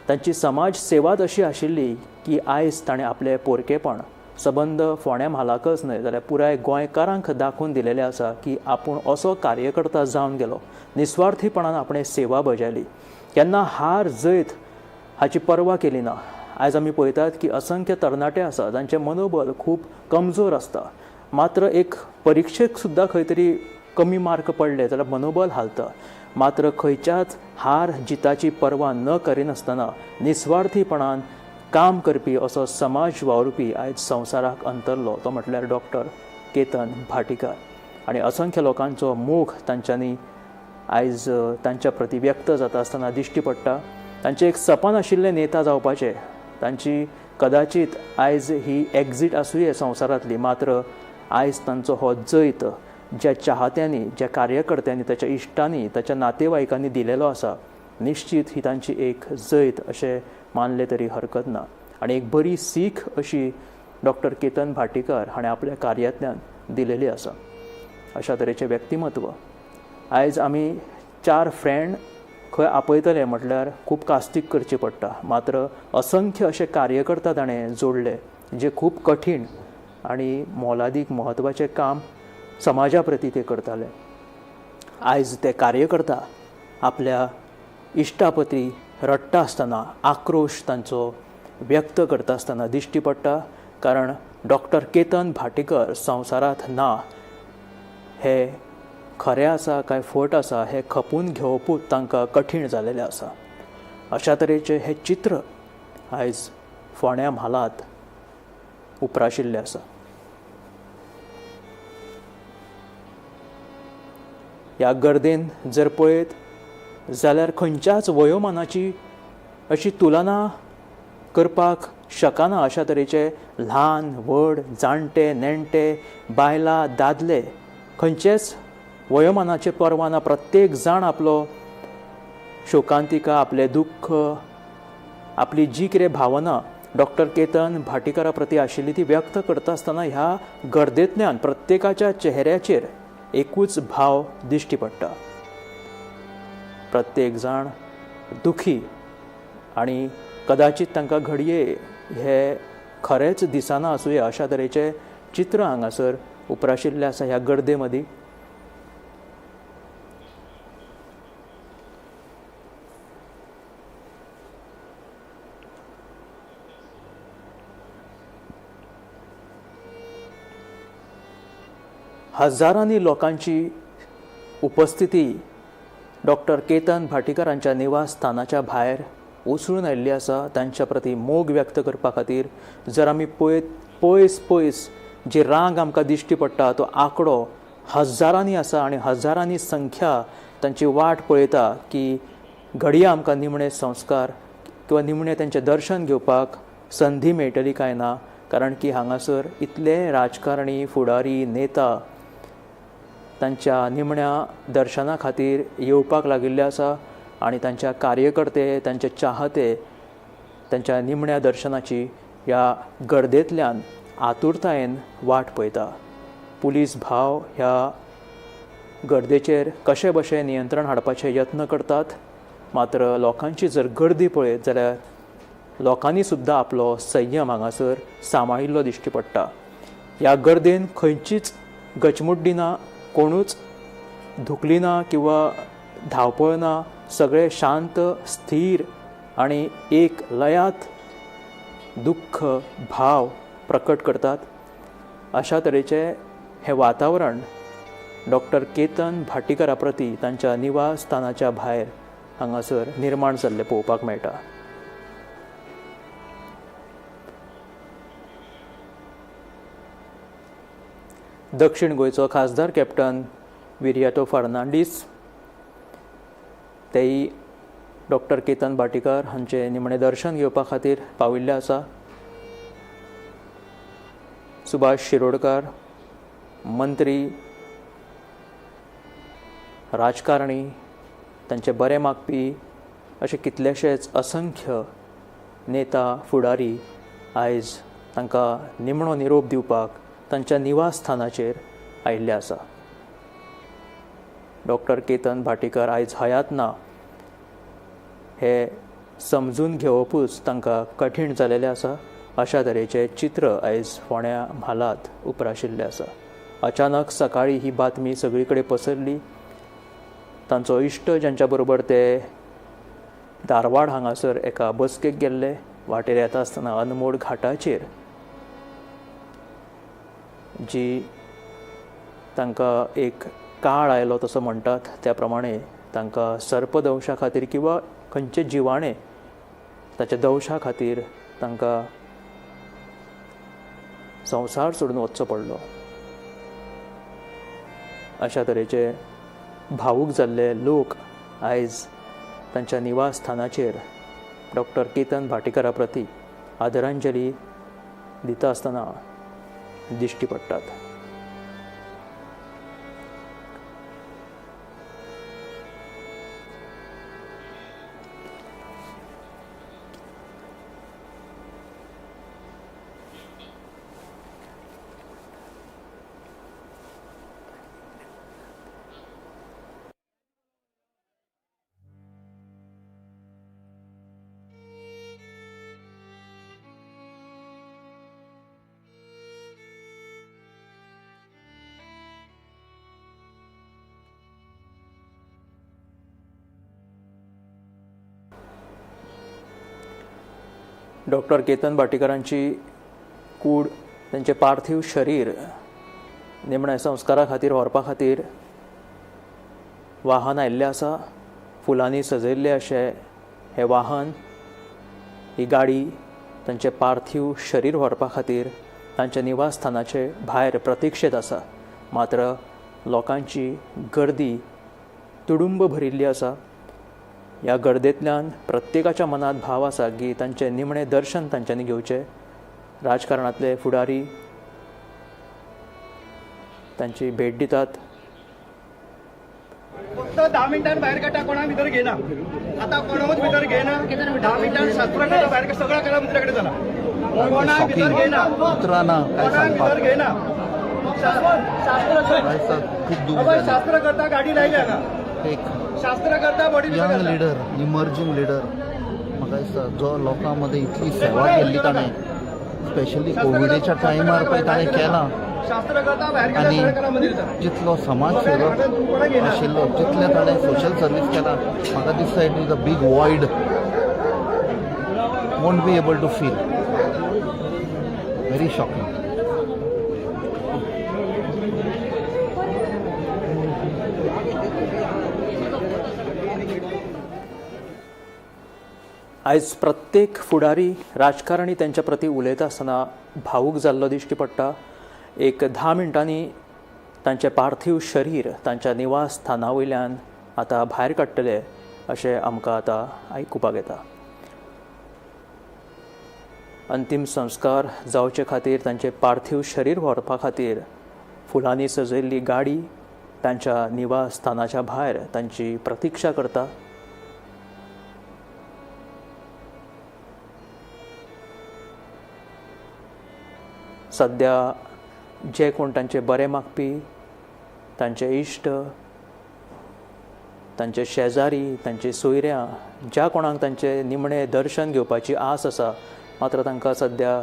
तांची समाज सेवाच अशी आशिल्ली की आयज ताणें आपलें पोरकेपण सबंद फोंड्या म्हालाकच न्हय जाल्यार पुराय गोंयकारांक दाखोवन दिलेलें आसा की आपूण असो कार्यकर्ता जावन गेलो. निस्वार्थीपणान आपणें सेवा बजायली. केन्ना हार जैत हाची पर्वा केली ना. आयज आमी पळयतात की असंख्य तरणाटे आसा जांचें मनोबल खूब कमजोर आसता, मात्र एक परिक्षेक सुद्दां खंय तरी कमी मार्क पडले जाल्यार मनोबल हालता. मात्र खंयच्याच हार जिताची पर्वा न करिनासतना निस्वार्थीपणान काम करपी असो समाज वावुरपी आयज संवसाराक अंतरलो तो म्हटल्यार डॉक्टर केतन भाटीकार. आनी असंख्य लोकांचो मोग तांच्यांनी आयज तांच्या प्रती व्यक्त जाता आसतना दिश्टी पडटा. तांचें एक सपन आशिल्लें नेता जावपाचें, तांची कदाचित आयज ही एक्झीट आसुये संवसारांतली, मात्र आयज तांचो हो जैत ज्या चाहत्यांनी, ज्या कार्यकर्त्यांनी, ताच्या इश्टांनी, ताच्या नातेवाईकांनी दिलेलो आसा, निश्चित ही तांची एक जैत अशें मानलें तरी हरकत ना. आनी एक बरी सीख अशी डॉक्टर केतन भाटीकार हाणें आपल्या कार्यांतल्यान दिलेली आसा. अशा तरेचें व्यक्तिमत्व आयज आमी चार फ्रेंड खंय आपयतले म्हटल्यार खूब कास्तीक करची पडटा, मात्र असंख्य अशे कार्यकर्ता ताणें जोडले जे खूब कठीण आनी मोलादीक म्हत्वाचें काम समाजा प्रती ते करताले. आयज ते कार्यकर्ता आपल्या इश्टा प्रती रडटा आसतना, आक्रोश तांचो व्यक्त करता आसतना दिश्टी पडटा, कारण डॉक्टर केतन भाटीकर संवसारांत ना हे खरें आसा काय फट आसा हें खपून घेवपूच तांकां कठीण जालेलें आसा. अशा तरेचें हें चित्र आयज फोंड्या म्हालांत उप्राशिल्लें आसा. ह्या गर्देन जर पळयत जाल्यार खंयच्याच वयोमानाची अशी तुलना करपाक शकना अशा तरेचे ल्हान व्हड, जाणटे नेणटे, बायलां दादले, खंयचेच वयोमानाचे पर्वा ना, प्रत्येक जाण आपलो शोकांतिका, आपलें दुख्ख, आपली जी कितें भावना डॉक्टर केतन भाटीकारा प्रती आशिल्ली ती व्यक्त करता आसतना ह्या गर्देंतल्यान प्रत्येकाच्या चेहऱ्याचेर एकूच भाव दिश्टी पडटा. प्रत्येक जाण दुखी आनी कदाचित तांकां घडये हे खरेंच दिसना आसुया अशा तरेचें चित्र हांगासर उप्राशिल्लें आसा ह्या गर्दे मदीं. हजारांनी लोकांची उपस्थिती डॉक्टर केतन भाटीकारांच्या निवासस्थानाच्या भायर उसळून आयिल्ली आसा. तांच्या प्रती मोग व्यक्त करपा खातीर जर आमी पयस पयस जी रांग आमकां दिश्टी पडटा तो आंकडो हजारांनी आसा आनी हजारांनी संख्या तांची वाट पळयता की घडये आमकां निमणे संस्कार किंवा निमणे तांचें दर्शन घेवपाक संदी मेळटली काय ना, कारण की हांगासर इतले राजकारणी, फुडारी, नेता तांच्या निमण्या दर्शना खातीर येवपाक लागिल्ले आसा आनी तांच्या कार्यकर्ते, तांचे चाहते तांच्या निमण्या दर्शनाची ह्या गर्देंतल्यान आतुरतायेन वाट पळयता. पुलीस भाव ह्या गर्देचेर कशे बशे नियंत्रण हाडपाचे यत्न करतात, मात्र लोकांची जर गर्दी पळयत जाल्यार लोकांनी सुद्दां आपलो संयम हांगासर सांबाळिल्लो दिश्टी पडटा. ह्या गर्देन खंयचीच गचमुड्डी ना, कोणूच धुकली ना किंवा धांवपळ ना, सगळे शांत, स्थीर आनी एक लयात दुख्ख भाव प्रकट करतात. अशा तरेचें हें वातावरण डॉक्टर केतन भाटीकारा प्रती तांच्या निवासस्थानाच्या भायर हांगासर निर्माण जाल्लें पळोवपाक मेळटा. दक्षिण गोंयचो खासदार कॅप्टन विरियातो फर्नांडीस तेय डॉक्टर केतन भाटीकार हांचें निमणें दर्शन घेवपा खातीर पाविल्ले आसा. सुभाष शिरोडकार, मंत्री, राजकारणी, तांचे बरें मागपी अशे कितलेशेच असंख्य नेता, फुडारी आयज तांकां निमणो निरोप दिवपाक तांच्या निवासस्थानाचेर आयिल्ले आसा. डॉक्टर केतन भाटीकार आयज हयात ना हे समजून घेवपूच तांकां कठीण जालेलें आसा. अशा तरेचें चित्र आयज फोंड्या म्हालांत उप्राशिल्लें आसा. अचानक सकाळी ही बातमी सगळी कडेन पसरली. तांचो इश्ट ज्यांच्या बरोबर ते धारवाड हांगासर एका बसकेक गेल्ले. वाटेर येता आसतना अनमोड घाटाचेर जी तांकां एक काळ आयलो तसो म्हणटात त्या प्रमाणे तांकां सर्पदंशा खातीर किंवा खंयचे जिवाणें ताच्या दंशा खातीर तांकां संवसार सोडून वचचो पडलो. अशा तरेचे भावूक जाल्ले लोक आयज तांच्या निवासस्थानाचेर डॉक्टर केतन भाटीकारा प्रती आदरांजली दिता आसतना दिश्टी पडटात. डॉक्टर केतन भाटीकारांची कूड, तांचें पार्थीव शरीर निमण्या संस्कारा खातीर व्हरपा खातीर वाहन आयिल्लें आसा. फुलांनी सजयल्लें अशें हें वाहन, ही गाडी तांचें पार्थीव शरीर व्हरपा खातीर तांच्या निवासस्थानाचे भायर प्रतिक्षेत आसा. मात्र लोकांची गर्दी तुडुंब भरिल्ली आसा. ह्या गर्देंतल्यान प्रत्येकाच्या मनांत भाव आसा की तांचें निमणें दर्शन तांच्यांनी घेवचें. राजकारणांतले फुडारी तांची भेट दितात. फक्त 10 मिनटां भायर काडटा, कोणाक भितर घेयना. आतां कोणाकूच भितर घेयना. 10 मिनटां शास्त्रां काडटा भायर, सगळ्या कला मंत्र्या कडेन जाला. कोणाक भितर घेयना, कोणाक भितर घेयना. शास्त्र करता गाडी लायली हांगा, शास्त्र करता body. Young leader, emerging leader, म्हाका दिसता जो लोकां मदें इतली सेवा केल्ली ताणें, स्पेशली कोविडेच्या टायमार पळय ताणें केलां आनी जितलो समाज सेवक आशिल्लो, जितलें ताणें सोशल सर्वीस केला, म्हाका दिसता it is a big void, won't be able to feel. Very shocking. आयज प्रत्येक फुडारी राजकारणी त्यांच्या प्रती उलयता आसतना भावूक जाल्लो दिश्टी पडटा. एक 10 मिनटांनी तांचें पार्थीव शरीर तांच्या निवासस्थाना वयल्यान आतां भायर काडटले अशें आमकां आतां आयकुपाक येता. अंतीम संस्कार जावचे खातीर तांचें पार्थीव शरीर व्हरपा खातीर फुलांनी सजयल्ली गाडी तांच्या निवासस्थानाच्या भायर तांची प्रतिक्षा करता. सद्या जे कोण तांचे बरे मागपी, तांचे इश्ट, तांचे शेजारी, तांचे सोयऱ्यां, ज्या कोणाक तांचे निमणें दर्शन घेवपाची आस आसा, मात्र तांकां सद्या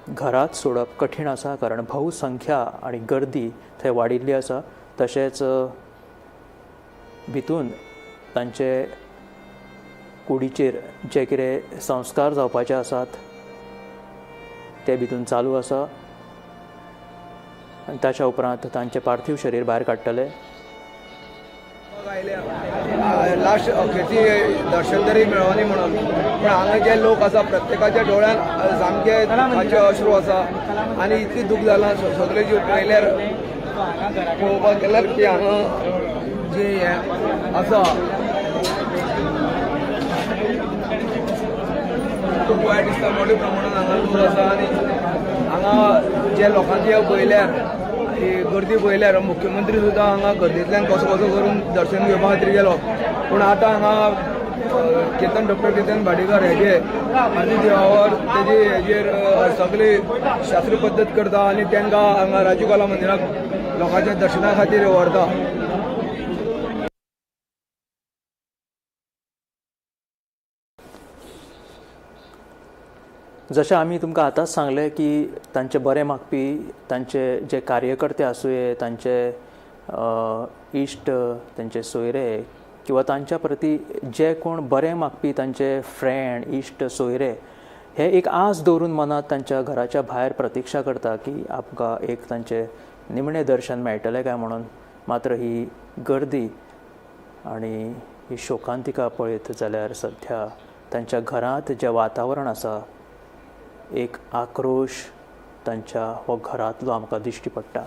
घरांत सोडप कठीण आसा, कारण भोवसंख्या आनी गर्दी थंय वाडिल्ली आसा. तशेंच भितून तांचे कुडीचेर जे कितें संस्कार जावपाचे आसात ते भितून चालू आसा आनी ताच्या उपरांत तांचें पार्थीव शरीर भायर काडटले. लास्ट अखेरची दर्शन तरी मेळोनी म्हणून, पण हांगा जे लोक आसा प्रत्येकाच्या डोळ्यान सामके दुखाचे अश्रू आसा आनी इतली दूख जालां सगळे जीव पळयल्यार, पळोवपाक गेल्यार की हांगा जे हें आसा खूब वायट दिसता. मोठ्या प्रमाणान हांगा लोक आसा आनी हांगा जे लोकांचे पळयल्यार गर्दी पळयल्यार मुख्यमंत्री सुद्दां हांगा गर्देंतल्यान कसो कसो करून दर्शन घेवपा खातीर गेलो, पूण आतां हांगा केतन डॉक्टर केतन भाटीकार हेजे आनी देवावर तेजे हेजेर सगळी शास्त्र पद्दत करता आनी तांकां हांगा राजीव कला मंदिराक लोकांच्या दर्शना खातीर व्हरता. जशें आमी तुमकां आतांच सांगलें की तांचे बरें मागपी, तांचे जे कार्यकर्ते आसुये, तांचे इश्ट, तांचे सोयरे किंवा तांच्या प्रती जे कोण बरें मागपी तांचे फ्रेंड, इश्ट, सोयरे हे एक आस दवरून मनांत तांच्या घराच्या भायर प्रतिक्षा करता की आमकां एक तांचें निमणें दर्शन मेळटलें काय म्हणून. मात्र ही गर्दी आनी ही शोकांतिका पळयत जाल्यार सध्या तांच्या घरांत जें वातावरण आसा एक आक्रोश तांच्या हो घरांतलो आमकां दिश्टी पडटा.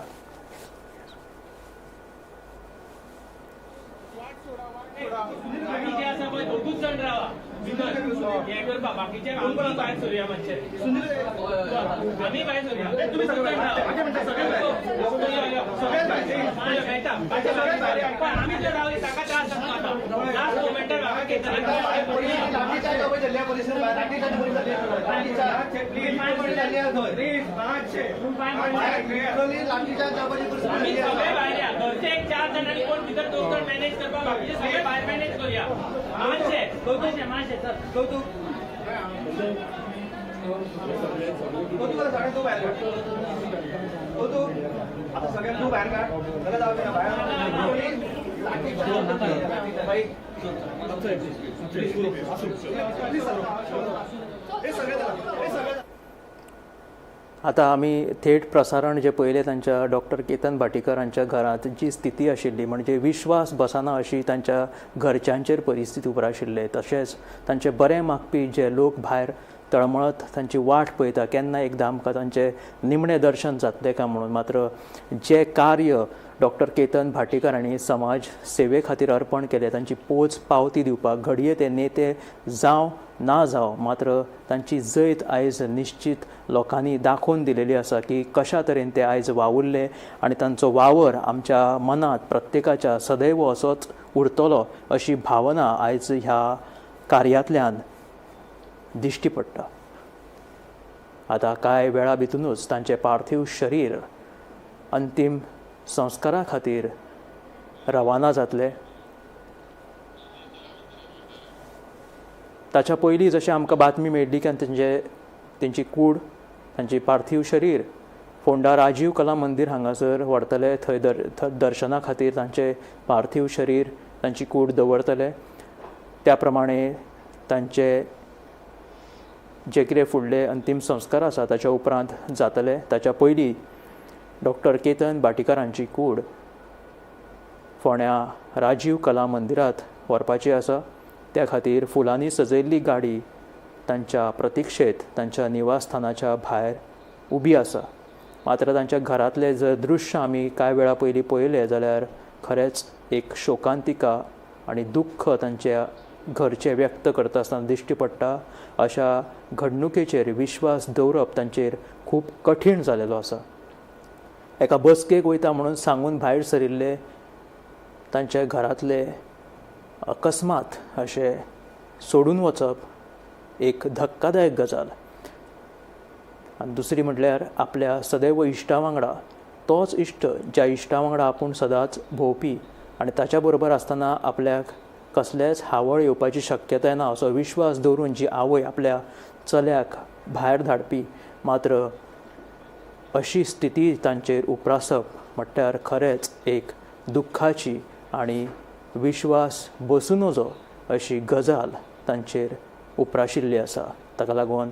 आतां आमी थेट प्रसारण जे पळयलें तांच्या डॉक्टर केतन भाटीकर हांच्या घरांत जी स्थिती आशिल्ली, म्हणजे विश्वास बसना अशी तांच्या घरच्यांचेर परिस्थिती उप्राशिल्ले. तशेंच तांचे बरें मागपी जे लोक भायर तळमळत तांची वाट पळयता केन्ना एकदां आमकां तांचें निमणें दर्शन जातलें काय म्हणून. मात्र जे कार्य डॉक्टर केतन भाटीकर हांणी समाज सेवे खातीर अर्पण केलें, तांची पोच पावती दिवपाक घडये ते नेते जावं ना जावं, मात्र तांची जैत आयज निश्चित लोकांनी दाखोवन दिलेली आसा की कशा तरेन ते आयज वावुरले आनी तांचो वावर आमच्या मनांत प्रत्येकाच्या सदैव असोच उरतलो अशी भावना आयज ह्या कार्यांतल्यान दिश्टी पडटा. आतां कांय वेळा भितरूच तांचें पार्थीव शरीर अंतीम संस्कारा खातीर रवाना जातले. ताच्या पयलीं जशें आमकां बातमी मेळ्ळी की तेंची कूड, तांची पार्थीव शरीर फोंडा राजीव कला मंदीर हांगासर व्हरतले, थंय दर्शना खातीर तांचें पार्थीव शरीर, तांची कूड दवरतले. त्या प्रमाणे तांचे जे कितें फुडले अंतीम संस्कार आसा ताच्या उपरांत जातले. ताच्या पयलीं डॉक्टर केतन भाटीकर हांची कूड फोंड्या राजीव कला मंदिरांत व्हरपाची आसा. त्या खातीर फुलांनी सजयल्ली गाडी तांच्या प्रतिक्षेत तांच्या निवासस्थानाच्या भायर उबी आसा. मात्र तांच्या घरांतलें जर दृश्य आमी कांय वेळा पयलीं पळयलें जाल्यार खरेंच एक शोकांतिका आनी दुख्ख तांच्या घरचें व्यक्त करता आसतना दिश्टी पडटा. अशा घडणुकेचेर विश्वास दवरप तांचेर खूब कठीण जालेलो आसा. एका बसकेक वयता म्हणून सांगून भायर सरिल्ले तांच्या घरांतले अकस्मात अशें सोडून वचप एक धक्कादायक गजाल. आनी दुसरी म्हटल्यार आपल्या सदैव इश्टा वांगडा, तोच इश्ट ज्या इश्टा वांगडा आपूण सदांच भोंवपी आनी ताच्या बरोबर आसतना आपल्याक कसलेंच हावळ येवपाची शक्यताय ना असो विश्वास दवरून जी आवय आपल्या चल्याक भायर धाडपी, मात्र अशी स्थिती तांचेर उप्रासप म्हटल्यार खरेंच एक दुख्खाची आनी विश्वास बसूं नजो अशी गजाल तांचेर उप्राशिल्ली आसा. ताका लागून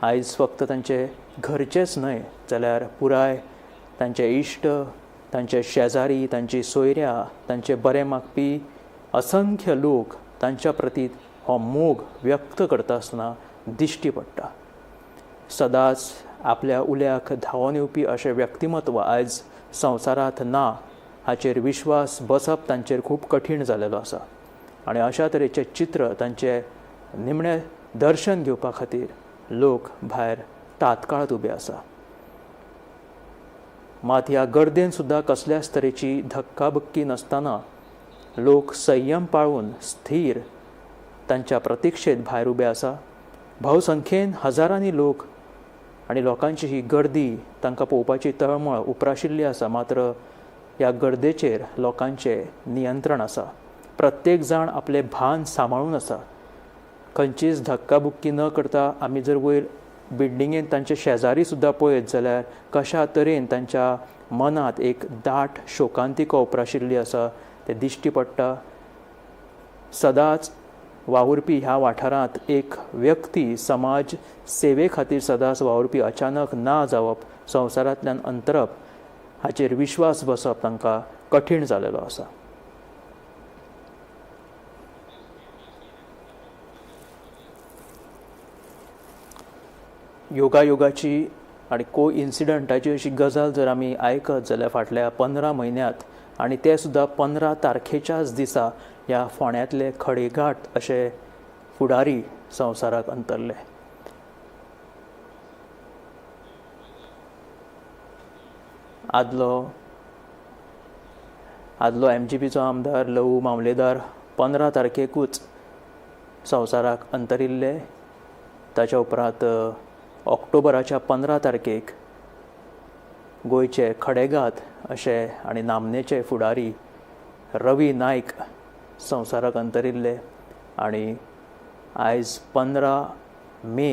आयज फक्त तांचे घरचेच न्हय जाल्यार पुराय तांचे इश्ट, तांचे शेजारी, तांची सोयऱ्या, तांचे बरें मागपी असंख्य लोक तांच्या प्रती हो मोग व्यक्त करता आसतना दिश्टी पडटा. सदांच आपल्या उल्याक धांवन येवपी अशें व्यक्तिमत्व आयज संवसारांत ना हाचेर विश्वास बसप तांचेर खूब कठीण जालेलो आसा. आनी अशा तरेचें चित्र तांचें निमणें दर्शन घेवपा खातीर लोक भायर तात्काळत उबे आसा. मात ह्या गर्देन सुद्दां कसल्याच तरेची धक्काबुक्की नासतना लोक संयम पाळून स्थीर तांच्या प्रतिक्षेत भायर उबे आसा. भोवसंख्येन हजारांनी लोक आनी लोकांची ही गर्दी तांकां पळोवपाची तळमळ उप्राशिल्ली आसा. मात्र ह्या गर्देचेर लोकांचें नियंत्रण आसा. प्रत्येक जाण आपलें भान सांबाळून आसा. खंयचीच धक्काबुक्की न करता आमी जर वयर बिल्डिंगेन तांचे शेजारी सुद्दां पळयत जाल्यार कशा तरेन तांच्या मनांत एक दाट शोकांतिका उप्राशिल्ली आसा तें दिश्टी पडटा. सदांच वावुरपी ह्या वाठारांत एक व्यक्ती समाज सेवे खातीर सदांच वावुरपी अचानक ना जावप, संवसारांतल्यान अंतरप हाचेर विश्वास बसप तांकां कठीण जालेलो आसा. योगायोगाची आनी को इन्सिडंटाची अशी गजाल जर आमी आयकत जाल्यार फाटल्या 15 म्हयन्यांत आनी ते सुद्दां 15 तारखेच्याच दिसा ह्या फोंड्यांतले खडेगांठ अशे फुडारी संवसाराक अंतरले. आदलो एमजीपीचो आमदार लवू मामलेदार 15 तारखेकूच संवसाराक अंतरिल्ले. ताच्या उपरांत ऑक्टोबराच्या 15 तारखेक गोंयचे खडेगांठ अशे आनी नामनेचे फुडारी रवी नायक संवसाराक अंतरिल्ले आनी आयज 15 मे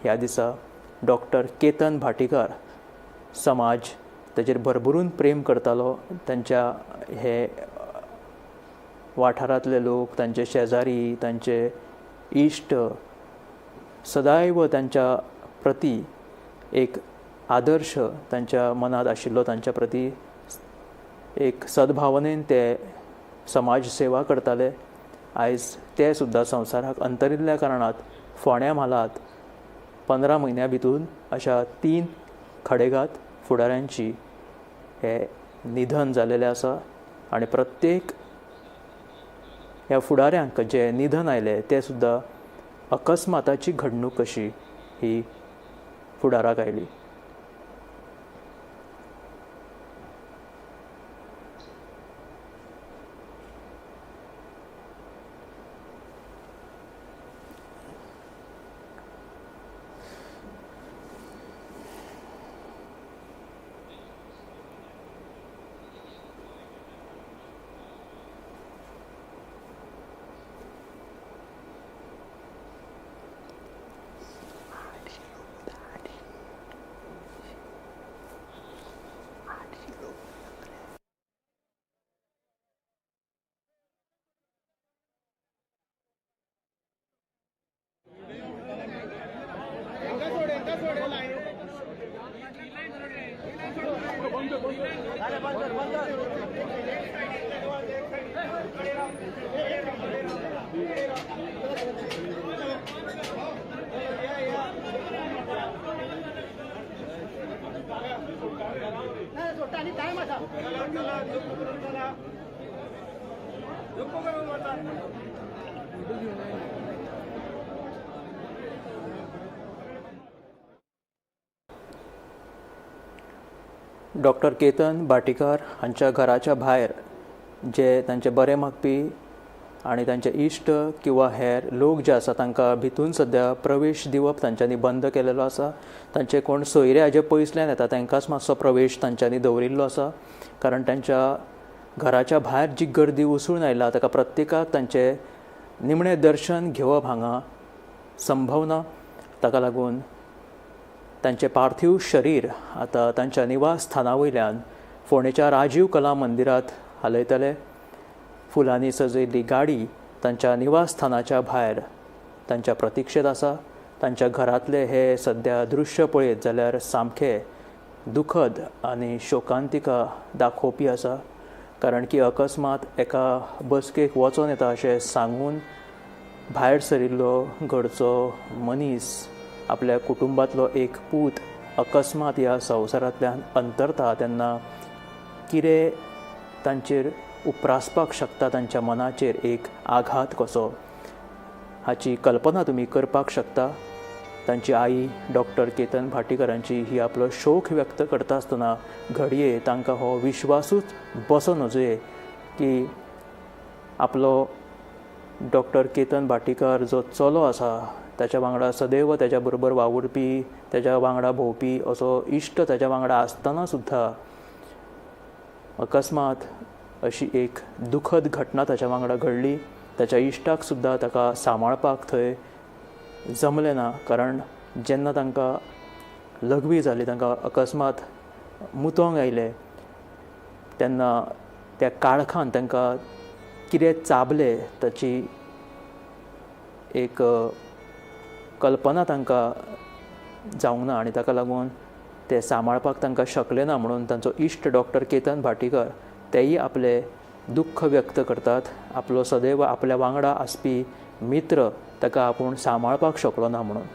ह्या दिसा डॉक्टर केतन भाटीकार समाज ताचेर भरभरून प्रेम करतालो. तांच्या हे वाठारांतले लोक, तांचे शेजारी, तांचे इश्ट सदैव तांच्या प्रती एक आदर्श तांच्या मनांत आशिल्लो, तांच्या प्रती एक सद्भावनेन ते समाज सेवा करताले. आयज ते सुद्दां संवसाराक अंतरिल्ल्या कारणात फोंड्या म्हालांत 15 म्हयन्या भितून अशा 3 खडेगांठ फुडाऱ्यांची हे निधन जालेलें आसा आनी प्रत्येक ह्या फुडाऱ्यांक जे निधन आयलें ते सुद्दां अकस्माताची घडणूक कशी ही फुडाराक आयली. डॉक्टर केतन भाटीकार हांच्या घराच्या भायर जे तांचे बरे मागपी आनी तांचे इश्ट किंवा हेर लोक जे आसा तांकां भितून सद्या प्रवेश दिवप तांच्यांनी बंद केलेलो आसा. तांचे कोण सोयरे जे पयसल्यान येता तांकांच मातसो प्रवेश तांच्यांनी दवरिल्लो आसा, कारण तांच्या घराच्या भायर जी गर्दी उसळून आयला ताका प्रत्येकाक तांचें निमणें दर्शन घेवप हांगा संभव ना. ताका लागून तांचें पार्थीव शरीर आतां तांच्या निवास स्थाना वयल्यान फोंडेच्या राजीव कला मंदिरांत हालयतले. फुलांनी सजयल्ली गाडी तांच्या निवासस्थानाच्या भायर तांच्या प्रतिक्षेत आसा. तांच्या घरांतले हे सद्या दृश्य पळयत जाल्यार सामकें दुखद आनी शोकांतिका दाखोवपी आसा, कारण की अकस्मात एका बसकेक वचोन येता अशें सांगून भायर सरिल्लो घरचो मनीस, आपल्या कुटुंबांतलो एक पूत अकस्मात ह्या संवसारांतल्यान अंतरता तेन्ना कितें तांचेर उप्रासपाक शकता, तांच्या मनाचेर एक आघात कसो हाची कल्पना तुमी करपाक शकता. तांची आई डॉक्टर केतन भाटीकारांची ही आपलो शोक व्यक्त करता आसतना घडये तांकां हो विश्वासूच बसो नजये की आपलो डॉक्टर केतन भाटीकार जो चलो आसा ताच्या वांगडा सदैव ताच्या बरोबर वावुरपी, ताच्या वांगडा भोंवपी असो इश्ट ताच्या वांगडा आसतना सुद्दां अकस्मात अशी एक दुखद घटना ताच्या वांगडा घडली. ताच्या इश्टाक सुद्दां ताका सांबाळपाक थंय जमलें ना, कारण जेन्ना तांकां लघवी जाली, तांकां अकस्मात मुतोंक आयलें तेन्ना त्या काळखान तांकां कितें चाबले ताची एक कल्पना तांकां जावंक ना आनी ताका लागून ते सांबाळपाक तांकां शकले ना म्हणून तांचो इश्ट डॉक्टर केतन भाटीकर तेय आपले दुख्ख व्यक्त करतात. आपलो सदैव आपल्या वांगडा आसपी मित्र ताका आपूण सांबाळपाक शकलो ना म्हणून.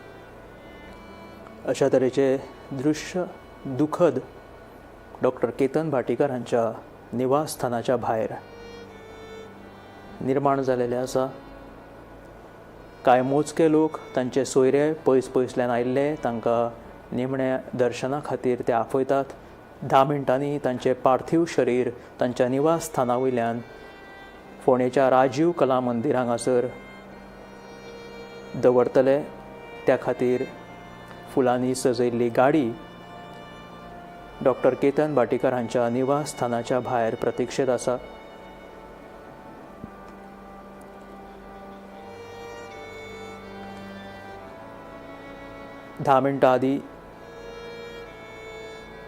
अशा तरेचे दृश्य दुखद डॉक्टर केतन भाटीकर हांच्या निवासस्थानाच्या भायर निर्माण जालेले आसा. कांय मोजके लोक तांचे सोयरे पयस पयसल्यान आयिल्ले तांकां निमण्या दर्शना खातीर ते आफयतात. 10 मिनटांनी तांचें पार्थीव शरीर तांच्या निवासस्थाना वयल्यान फोंडेच्या राजीव कला मंदीर हांगासर दवरतले. त्या खातीर फुलांनी सजयल्ली गाडी डॉक्टर केतन भाटीकर हांच्या निवासस्थानाच्या भायर प्रतिक्षेत आसा. धा मिनटां आदीं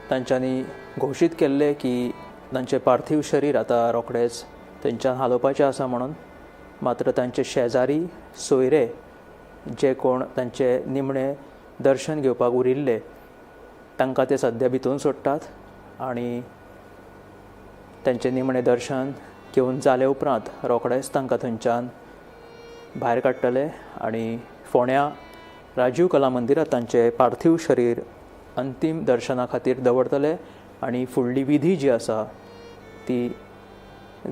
तांच्यांनी घोशीत केल्लें की तांचें पार्थीव शरीर आतां रोखडेंच थंयच्यान हालोवपाचें आसा म्हणून. मात्र तांचे शेजारी सोयरे जे कोण तांचे निमणें दर्शन घेवपाक उरिल्ले तांकां ते सद्या भितून सोडटात आनी तांचें निमणें दर्शन घेवन जाले उपरांत रोखडेंच तांकां थंयच्यान भायर काडटले आनी फोंड्या राजीव कला मंदिरांत तांचें पार्थीव शरीर अंतीम दर्शना खातीर दवरतले आनी फुडली विधी जी आसा ती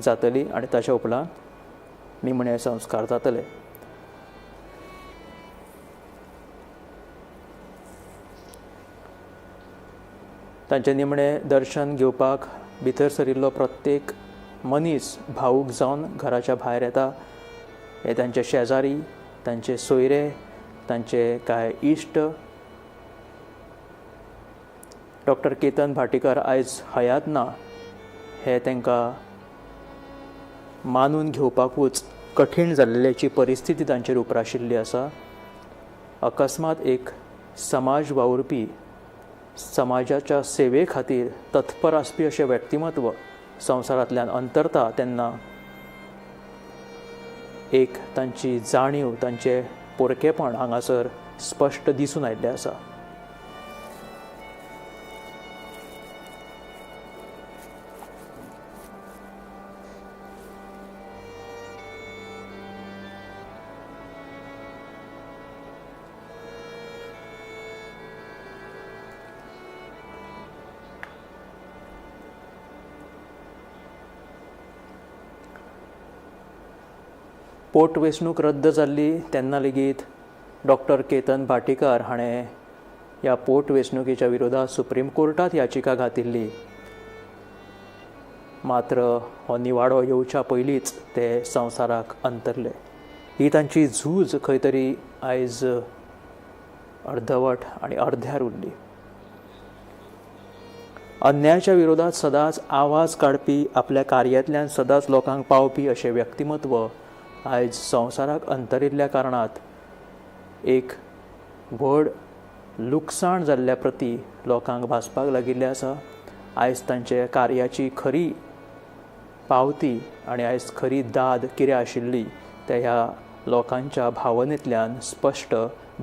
जातली आनी ताच्या उपरांत निमणे संस्कार जातले. तांचें निमणें दर्शन घेवपाक भितर सरिल्लो प्रत्येक मनीस भावूक जावन घराच्या भायर येता. हे तांचे शेजारी, तांचे सोयरे, तांचे कांय इश्ट. डॉक्टर केतन भाटीकर आयज हयात ना हें तांकां मानून घेवपाकूच कठीण जाल्ल्याची परिस्थिती तांचेर उप्राशिल्ली आसा. अकस्मात एक समाज वावुरपी, समाजाच्या सेवे खातीर तत्पर आसपी अशें व्यक्तिमत्व संवसारांतल्यान अंतरता तेन्ना एक तांची जाणीव, तांचें पोरकेपण हांगासर स्पश्ट दिसून आयिल्लें आसा. पोटवेंचणूक रद्द जाल्ली तेन्ना लेगीत डॉक्टर केतन भाटीकर हाणें ह्या पोटवेंचणुकेच्या विरोधात सुप्रीम कोर्टांत याचिका घातिल्ली. मात्र हो निवाडो येवच्या पयलींच ते संवसाराक अंतरले. ही तांची झूज खंय तरी आयज अर्धवट आनी अर्ध्यार उरली. अन्यायाच्या विरोधात सदांच आवाज काडपी, आपल्या कार्यांतल्यान सदांच लोकांक पावपी अशें व्यक्तिमत्व आयज संवसाराक अंतरिल्ल्या कारणांत एक व्हड लुकसाण जाल्ल्या प्रती लोकांक भासपाक लागिल्लें आसा. आयज तांच्या कार्याची खरी पावती आनी आयज खरी दाद कितें आशिल्ली ते ह्या लोकांच्या भावनेंतल्यान स्पश्ट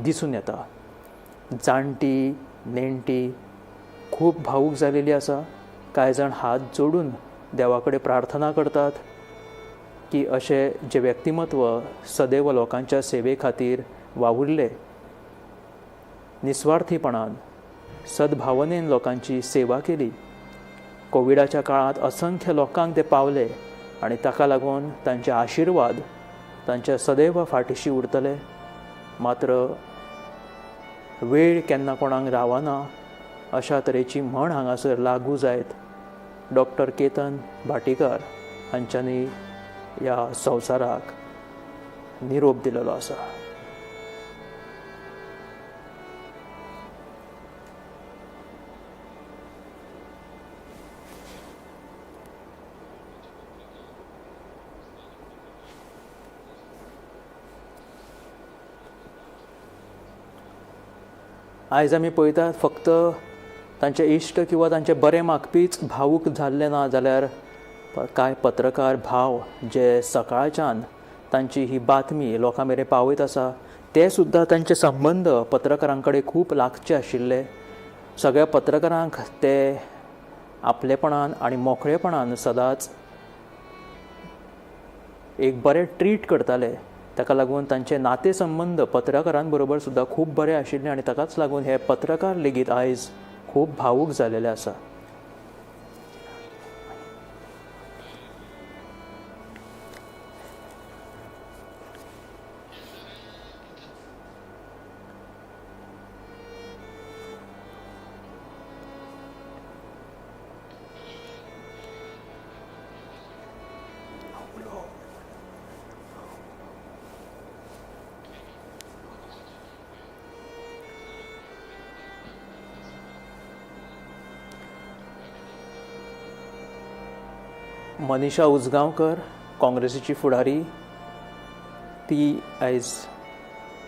दिसून येता. जाणटी नेणटी खूब भावूक जालेली आसा. कांय जाण हात जोडून देवा कडेन प्रार्थना करतात की अशें जें व्यक्तिमत्व सदैव लोकांच्या सेवे खातीर वावुरलें, निस्वार्थीपणान सद्भावनेन लोकांची सेवा केली, कोविडाच्या काळांत असंख्य लोकांक ते पावले आनी ताका लागून तांचे आशिर्वाद तांच्या सदैव फाटीशी उरतले. मात्र वेळ केन्ना कोणाक रावना अशा तरेची म्हण हांगासर लागू जायत डॉक्टर केतन भाटीकर हांच्यांनी ह्या संवसाराक निरोप दिलेलो आसा. आयज आमी पळयतात फक्त तांचे इश्ट किंवा तांचे बरें मागपीच भावूक जाल्ले ना जाल्यार कांय पत्रकार भाव जे सकाळच्यान तांची ही बातमी लोकां मेरेन पावयत आसा ते सुद्दां तांचे संबंद पत्रकारां कडेन खूब लागचे आशिल्ले. सगळ्या पत्रकारांक ते आपलेपणान आनी मोकळेपणान सदांच एक बरें ट्रीट करताले. ताका लागून तांचे नाते संबंद पत्रकारां बरोबर सुद्दां खूब बरे आशिल्ले आनी ताकाच लागून हे पत्रकार लेगीत आयज खूब भावूक जालेले आसा. मनीषा उजगांवकर काँग्रेसीची फुडारी ती आयज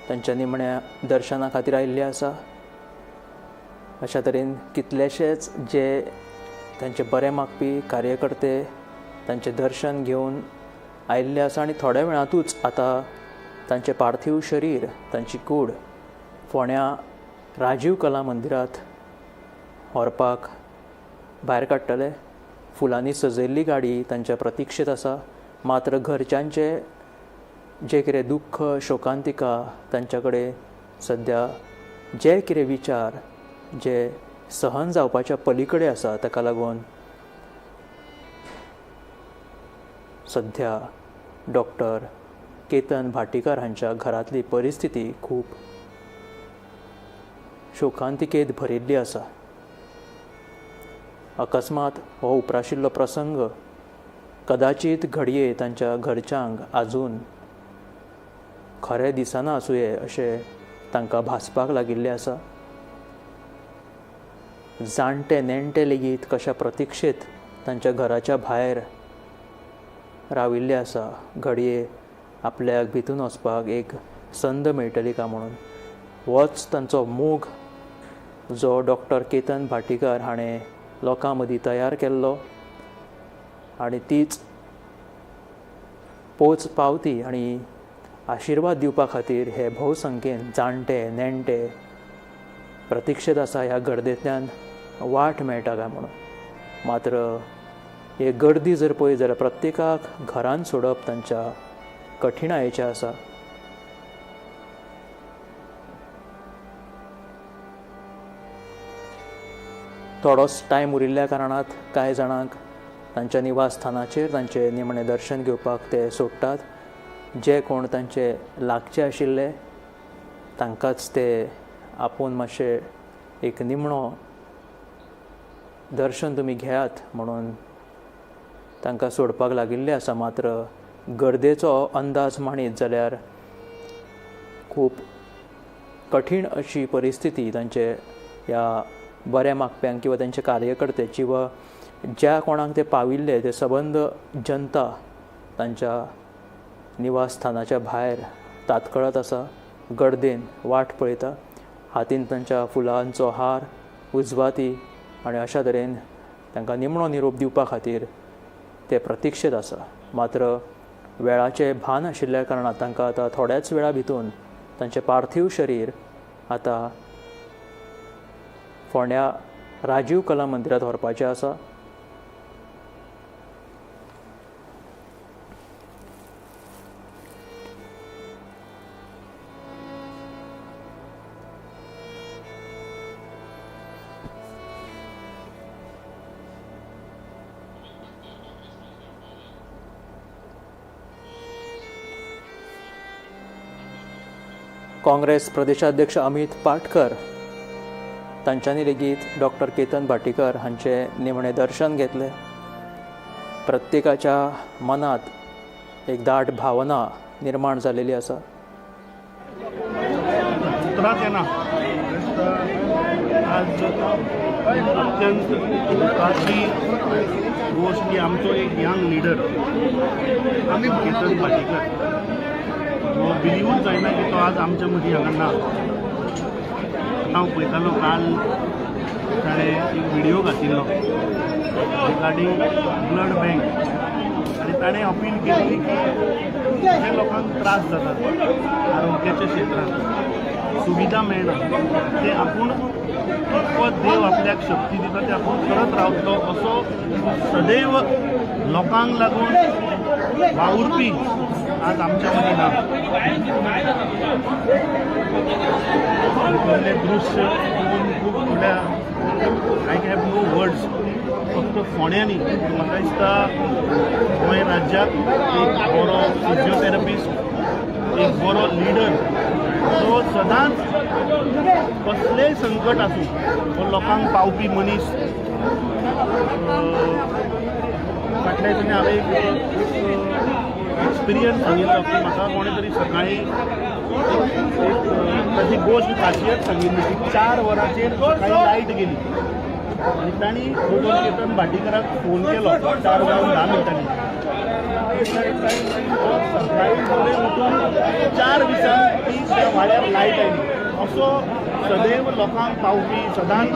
तांच्या निमण्या दर्शना खातीर आयिल्ली आसा. अशा तरेन कितलेशेच जे तांचे बरे मागपी कार्यकर्ते तांचें दर्शन घेवन आयिल्ले आसा आनी थोड्या वेळांतूच आतां तांचें पार्थीव शरीर, तांची कूड फोंड्या राजीव कला मंदिरांत व्हरपाक भायर काडटले. फुलांनी सजयल्ली गाडी तांच्या प्रतिक्षेत आसा. मात्र घरच्यांचे जे कितें दुख्ख, शोकांतिका तांच्या कडेन सद्या जे कितें विचार जे सहन जावपाच्या पलीकडे आसा ताका लागून सद्या डॉक्टर केतन भाटीकार हांच्या घरांतली परिस्थिती खूब शोकांतिकेत भरिल्ली आसा. अकस्मात हो उप्राशिल्लो प्रसंग कदाचीत घडये तांच्या घरच्यांक आजून खरें दिसना आसुये अशें तांकां भासपाक लागिल्लें आसा. जाणटे नेणटे लेगीत कशा प्रतिक्षेत तांच्या घराच्या भायर राविल्ले आसा, घडये आपल्याक भितून वचपाक एक संद मेळटली का म्हणून. होच तांचो मोग जो डॉक्टर केतन भाटीकार हाणें लोकां मदीं तयार केल्लो आनी तीच पोच पावती आनी आशिर्वाद दिवपा खातीर हे भोवसंख्येन जाणटे नेणटे प्रतिक्षेत आसा ह्या गर्देंतल्यान वाट मेळटा काय म्हणून. मात्र हे गर्दी जर पळयत जाल्यार प्रत्येकाक घरान सोडप तांच्या कठिणायेचें आसा. थोडोच टायम उरिल्ल्या कारणांत कांय जाणांक तांच्या निवासस्थानाचेर तांचें निमणें दर्शन घेवपाक ते सोडटात. जे कोण तांचे लागचे आशिल्ले तांकांच ते आपोवन मातशें एक निमणो दर्शन तुमी घेयात म्हणून तांकां सोडपाक लागिल्ले आसा. मात्र गर्देचो अंदाज मांडीत जाल्यार खूब कठीण अशी परिस्थिती तांचे ह्या बऱ्या मागप्यांक किंवा तांचे कार्यकर्ते किंवा ज्या कोणाक ते पाविल्ले ते सबंद जनता तांच्या निवासस्थानाच्या भायर तातकळत आसा, गर्देन वाट पळयता, हातीन तांच्या फुलांचो हार, उजवाती आनी अशा तरेन तांकां निमणो निरोप दिवपा खातीर ते प्रतिक्षेत आसा. मात्र वेळाचें भान आशिल्ल्या कारणान तांकां आतां थोड्याच वेळा भितून तांचें पार्थीव शरीर आतां फोंड्या राजीव कला मंदिरांत व्हरपाचें आसा. काँग्रेस प्रदेशाध्यक्ष अमित पाटकर तांच्यांनी लेगीत डॉक्टर केतन भाटीकर हांचें निमणें दर्शन घेतलें. प्रत्येकाच्या मनांत एक दाट भावना निर्माण जालेली आसा. उतरांच येना. आज अत्यंत दुखाची गोश्ट की आमचो एक यंग लिडर केतन भाटीकर हो बिलीवूच जायना की तो आज आमच्या मदीं हांगा ना. हांव पळयतालो काल ताणें एक व्हिडियो घातिल्लो रिगार्डींग ब्लड बँक आनी ताणें अपील केल्ली की जे लोकांक त्रास जातात आरोग्याच्या क्षेत्रांत, सुविधा मेळना, ते आपूण कितपत देव आपल्याक शक्ती दिता ते आपूण करत रावतलो असो सदैव लोकांक लागून वावुरपी आज आमच्या मदीं ना. भितरलें दृश्य पळोवन खूब, म्हणल्यार I have no words. फक्त फोंड्यांनी, म्हाका दिसता गोंय राज्याक एक बरो फिजियोथेरपिस्ट, एक बरो लिडर जो सदांच कसलेंय संकट आसूं तो लोकांक पावपी मनीस. फाटल्या दिसांनी हांवें एक एक्सपिरियन्स सांगिल्लो की म्हाका कोणें तरी सकाळीं एक ताजी गोश्ट, खासियत सांगिल्ली की 4 वरांचेर सकाळी लायट गेली आनी तांणी दोतोर केतन भाटीकराक फोन केलो 4 जावन 10 मिनटांनी. तो सकाळी फुडें उठून 4:20 ती त्या वाड्यार लायट आयली. असो सदैव लोकांक पावपी, सदांच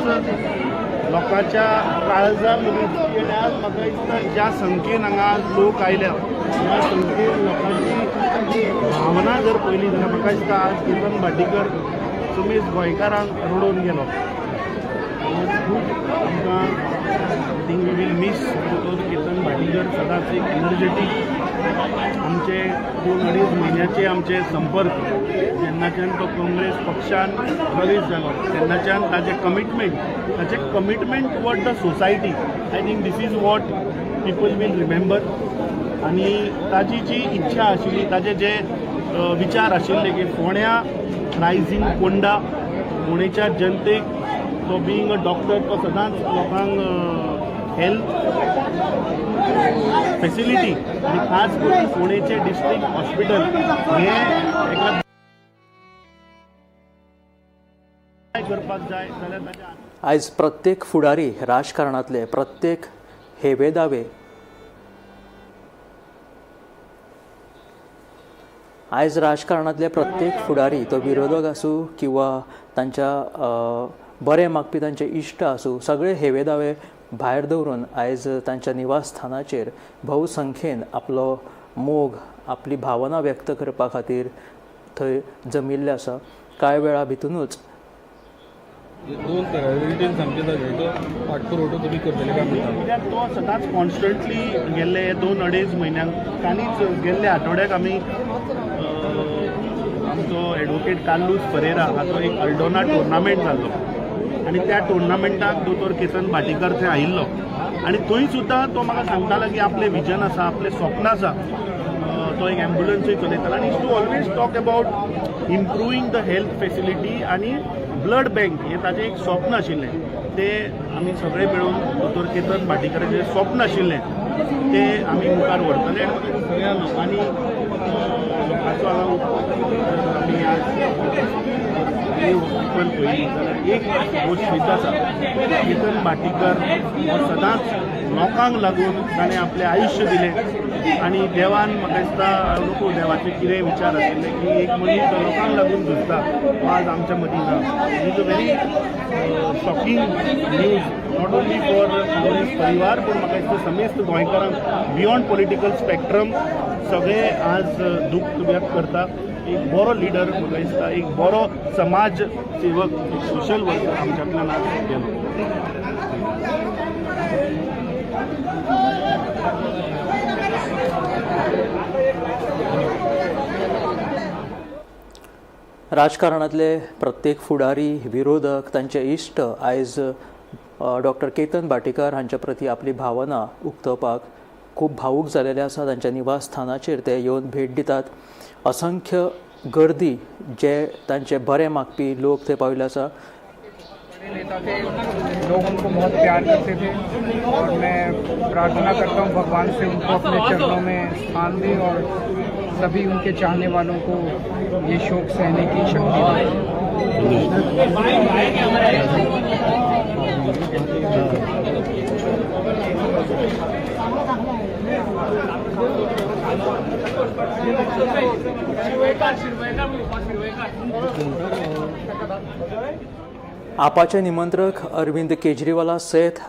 लोकांच्या काळजार रुजपी. आनी आज म्हाका दिसता ज्या संख्येन हांगा लोक आयल्या, त्या संख्येन लोकांची भावना जर पळयली जाल्यार म्हाका दिसता आज केतन भाटीकर समेस्त गोंयकारांक रडोवन गेलो. खूब आमकां, I think we will miss दोतोर केतन भाटीकर. सदांच एक एनर्जेटीक. आमचे 2-2.5 म्हयन्याचे आमचे संपर्क, जेन्नाच्यान तो काँग्रेस पक्षान प्रवेश जालो तेन्नाच्यान ताचें commitment toward the society, I think this is what people will remember. आनी ताजी जी इच्छा आशिल्ली, ताजे जे विचार आशिल्ले की फोंड्या रायझींग फोंडा, फोंडेच्या जनतेक, तो बिंग अ डॉक्टर तो सदांच लोकांक हेल्थ फेसिलिटी आनी खास करून फोंडेचें डिस्ट्रिक्ट हॉस्पिटल हें एका करपाक जाय जाल्यार ताच्या आयज प्रत्येक फुडारी, राजकारणांतले प्रत्येक हेवे दावे, आयज राजकारणांतले प्रत्येक फुडारी, तो विरोधक आसूं किंवा तांच्या बरें मागपी तांचे इश्ट आसूं, सगळे हेवे दावे भायर दवरून आयज तांच्या निवासस्थानाचेर भोवसंख्येन आपलो मोग, आपली भावना व्यक्त करपा खातीर थंय जमिल्ले आसा. कांय वेळा भितुनूच दोन रिटीन सामके जाले, तो फाटपुरवठो तुमी करतले काय म्हणटा? कित्याक तो सदांच कॉन्स्टंटली गेल्ले 2-2.5 म्हयन्यांक, तांणीच गेल्ल्या आठवड्याक आमी आमचो एडवोकेट कार्लूस फरेरा हाचो एक अल्डोना टुर्नामेंट जाल्लो आनी त्या टुर्नामेंटाक दोतोर केतन भाटीकर थंय आयिल्लो आनी थंय सुद्दां तो म्हाका सांगतालो की आपलें विजन आसा, आपलें स्वप्न आसा. तो एक एम्बुलन्सूय चलयतालो आनी to always talk about improving the health facility आनी ब्लड बँक हें ताजें एक स्वप्न आशिल्लें. तें आमी सगळे मेळून दोतोर केतन भाटीकराचें स्वप्न आशिल्लें तें आमी मुखार व्हरतले. आनी सगळ्या लोकांनी, लोकांचो हांगा आमी आज पण पळयली जाल्यार एक गोश्ट सिद्ध आसा, केतन भाटीकर हो सदांच लोकांक लागून ताणें आपलें आयुश्य दिलें आनी देवान, म्हाका दिसता नको देवाचे कितें विचार आशिल्ले की एक मनीस जो लोकांक लागून झुजता तो आज आमच्या मदीं ना. Is a very shocking news not only for Congress परिवार, पूण म्हाका दिसता समेस्त गोंयकारांक, बियॉन्ड पॉलिटिकल स्पेक्ट्रम सगळे आज दुख्ख व्यक्त करता. एक बरो लिडर, म्हाका दिसता एक बरो समाज सेवक, एक सोशल वर्कर आमच्यांतल्यान आज गेलो. राजकारणांतले प्रत्येक फुडारी, विरोधक, तांचे इश्ट आयज डॉक्टर केतन भाटीकार हांच्या प्रती आपली भावना उक्तवपाक खूब भावूक जालेले आसा. तांच्या निवासस्थानाचेर ते येवन भेट दितात. असंख्य गर्दी, जे तांचे बरे मागपी लोक थंय पाविल्ले आसा. नेता थे, लोग उनको बहुत प्यार करते थे और मैं प्रार्थना करता हूँ भगवान से, उनको अपने चरणों में स्थान दे और सभी उनके चाहने वालों को ये शोक सहने की शक्ति दे. आपाचे निमंत्रक अरविंद केजरीवाला सयत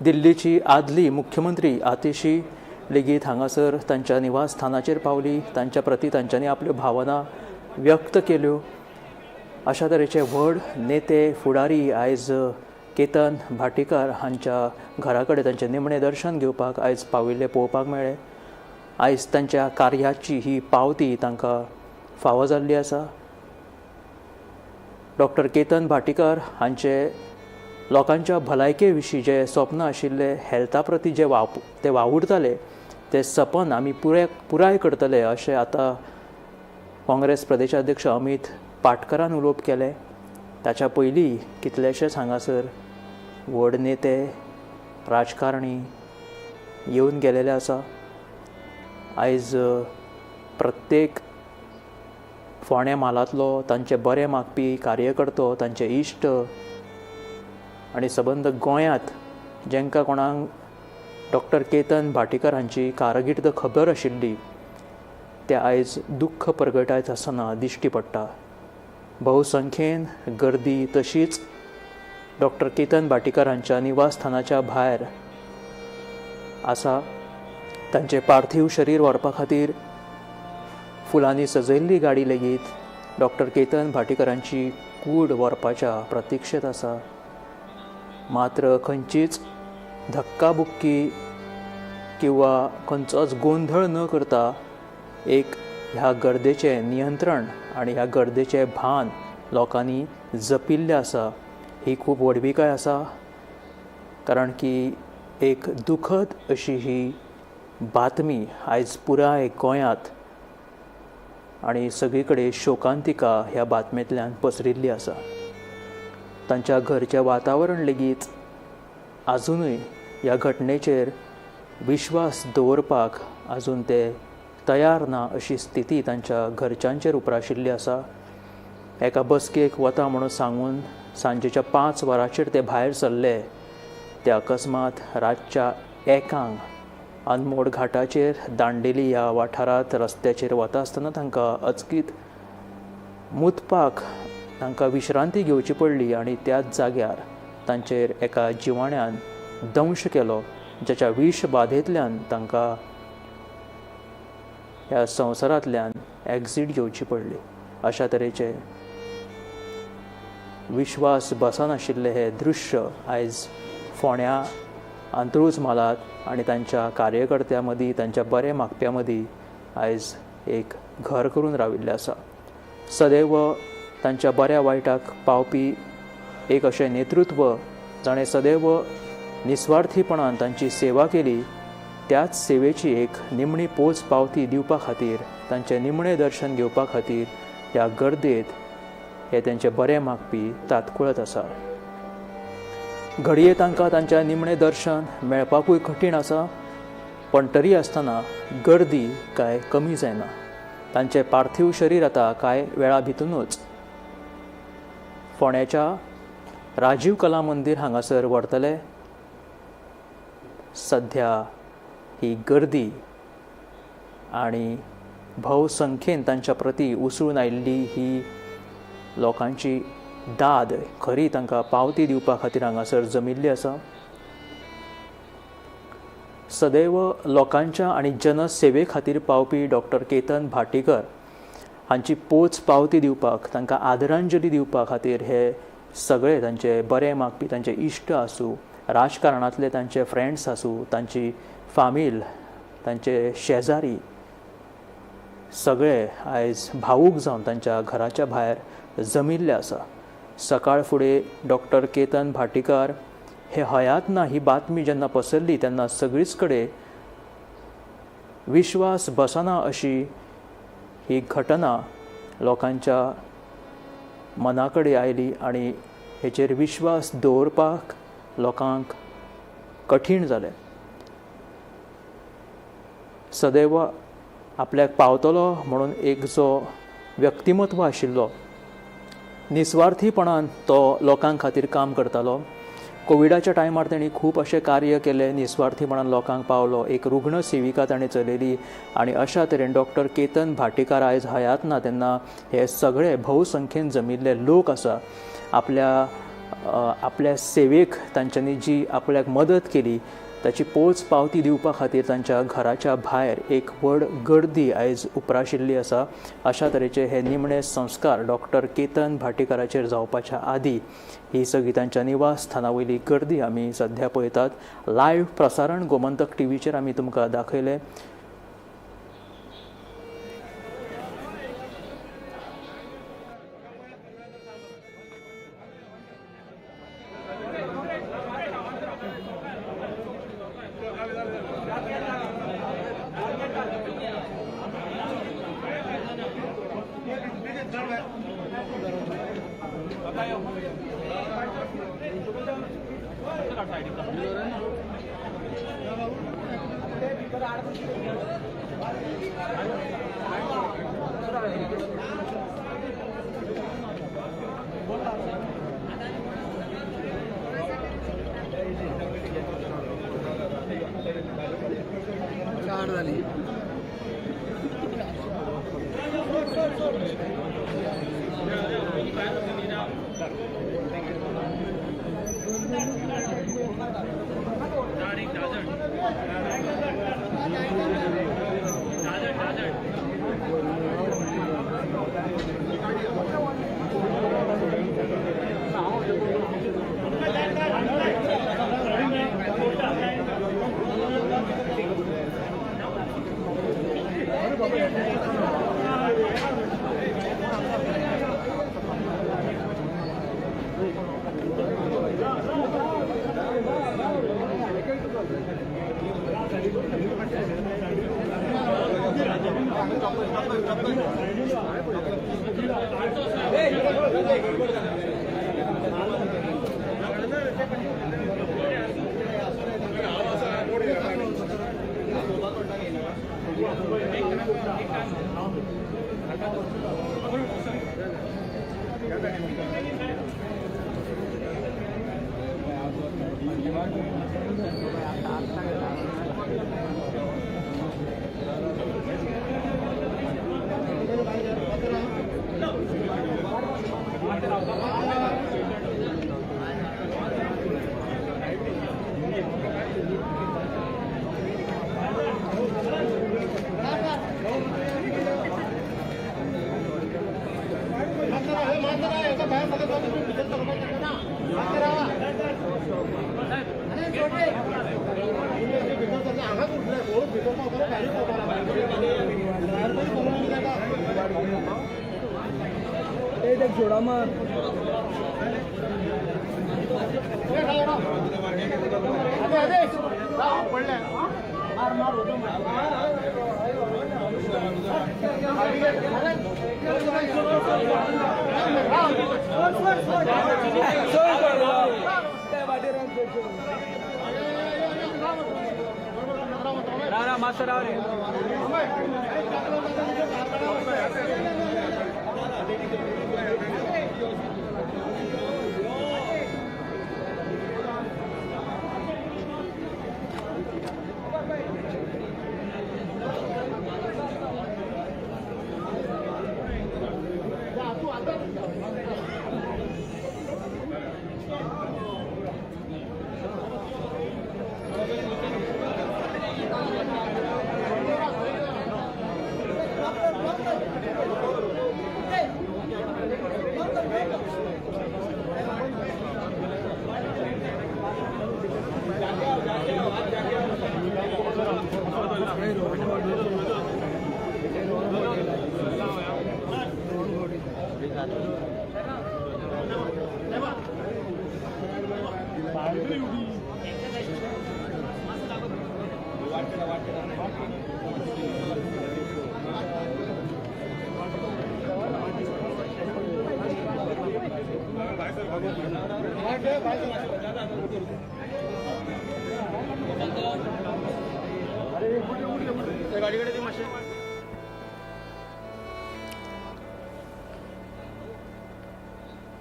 दिल्लीची आदली मुख्यमंत्री आतिशी लेगीत हांगासर तांच्या निवासस्थानाचेर पावली. तांच्या प्रती तांच्यांनी आपल्यो भावना व्यक्त केल्यो. अशा तरेचे व्हड नेते फुडारी आयज केतन भाटीकार हांच्या घरा कडेन तांचें निमणें दर्शन घेवपाक आयज पाविल्ले पळोवपाक मेळ्ळे. आयज तांच्या कार्याची ही पावती तांकां फावो जाल्ली आसा. डॉक्टर केतन भाटीकार हांचे लोकांच्या भलायके विशीं जे स्वप्न आशिल्ले, हेल्था प्रती जे ते वावुरताले ते सपन आमी पुराय करतले अशें आतां काँग्रेस प्रदेशाध्यक्ष अमित पाटकरान उलोवप केलें. ताच्या पयलीं कितलेशेच हांगासर व्हड नेते राजकारणी येवन गेलेले आसा. आयज प्रत्येक फोंड्या म्हालांतलो तांचे बरें मागपी कार्यकर्तो, तांचे इश्ट आनी सबंद गोंयांत जांकां कोणाक डॉक्टर केतन भाटीकार हांची कारकिर्द खबर आशिल्ली ते आयज दुख्ख परगटायत आसतना दिश्टी पडटा. बहुसंख्येन गर्दी तशीच डॉक्टर केतन भाटीकार हांच्या निवासस्थानाच्या भायर आसा. तांचें पार्थीव शरीर व्हरपा खातीर फुलांनी सजयल्ली गाडी लेगीत डॉक्टर केतन भाटीकारांची कूड व्हरपाच्या प्रतिक्षेत आसा. मात्र खंयचीच धक्काबुक्की किंवा खंयचोच गोंधळ न करता एक ह्या गर्देचें नियंत्रण आनी ह्या गर्देचें भान लोकांनी जपिल्लें आसा. ही खूब व्हडविकाय आसा, कारण की एक दुखद अशी ही बातमी आयज पुराय गोंयांत आनी सगळी कडेन शोकांतिका ह्या बातमेंतल्यान पसरिल्ली आसा. तांच्या घरचें वातावरण लेगीत आजुनूय ह्या घटनेचेर विश्वास दवरपाक आजून ते तयार ना अशी स्थिती तांच्या घरच्यांचेर उप्राशिल्ली आसा. एका बसकेक वता म्हणून सांगून सांजेच्या 5 वरांचेर ते भायर सरले ते अकस्मात रातच्या 1 अनमोड घाटाचेर दांडेली ह्या वाठारांत रस्त्याचेर वता आसतना तांकां अचकीत मुतपाक तांकां विश्रांती घेवची पडली आनी त्याच जाग्यार तांचेर एका जिवाण्यान दंश केलो, ज्याच्या विष बाधेंतल्यान तांकां ह्या संवसारांतल्यान एक्झीट घेवची पडली. अशा तरेचे विश्वास बसनाशिल्ले हे दृश्य आयज फोंड्या अंत्रुज म्हालांत आनी तांच्या कार्यकर्त्यां मदीं, तांच्या बरें मागप्यां मदीं आयज एक घर करून राविल्लें आसा. सदैव तांच्या बऱ्या वायटाक पावपी एक अशें नेतृत्व जाणें सदैव निस्वार्थीपणान तांची सेवा केली, त्याच सेवेची एक निमणी पोच पावती दिवपा खातीर, तांचें निमणें दर्शन घेवपा खातीर ह्या गर्देत हे तांचे बरें मागपी तातकुळत आसा. घडये तांकां तांच्या निमणें दर्शन मेळपाकूय कठीण आसा, पण तरी आसतना गर्दी कांय कमी जायना. तांचें पार्थीव शरीर आतां कांय वेळा भितरूच फोंड्याच्या राजीव कला मंदीर हांगासर व्हरतले. सध्या ही गर्दी आनी भोवसंख्येन तांच्या प्रती उसळून आयिल्ली ही लोकांची दाद खरी तांकां पावती दिवपा खातीर हांगासर जमिल्ली आसा. सदैव लोकांच्या आनी जनसेवे खातीर पावपी डॉक्टर केतन भाटीकर हांची पोच पावती दिवपाक, तांकां आदरांजली दिवपा खातीर हे सगळे तांचे बरे मागपी, तांचे इश्ट आसूं, राजकारणांतले तांचे फ्रेंड्स आसूं, तांची फामील, तांचे शेजारी सगळे आयज भावूक जावन तांच्या घराच्या भायर जमिल्ले आसा. सकाळ फुडें डॉक्टर केतन भाटीकार हे हयात ना ही बातमी जेन्ना पसरली तेन्ना सगळीच कडेन विश्वास बसना अशी ही घटना लोकांच्या मना कडेन आयली आनी हेचेर विश्वास दवरपाक लोकांक कठीण जालें. सदैव आपल्याक पावतलो म्हणून एक जो व्यक्तिमत्व आशिल्लो, निस्वार्थीपणान तो लोकां खातीर काम करतालो. कोविडाच्या टायमार तेणी खूब अशें कार्य केलें, निस्वार्थीपणान लोकांक पावलो, एक रुग्ण सेविका ताणें चलयली आनी अशा तरेन डॉक्टर केतन भाटीकार आयज हयात ना तेन्ना हे सगळे भोवसंख्येन जमिल्ले लोक आसा आपल्या आपल्या सेवेक तांच्यांनी जी आपल्याक मदत केली ताची पोच पावती दिवपा खातीर तांच्या घराच्या भायर एक व्हड गर्दी आयज उप्राशिल्ली आसा. अशा तरेचे हे निमणे संस्कार डॉक्टर केतन भाटीकाराचेर जावपाच्या आदी ही सगळी तांच्या निवासस्थाना वयली गर्दी आमी सध्या पळयतात. लायव्ह प्रसारण गोमंतक टीव्हीचेर आमी तुमकां दाखयलें.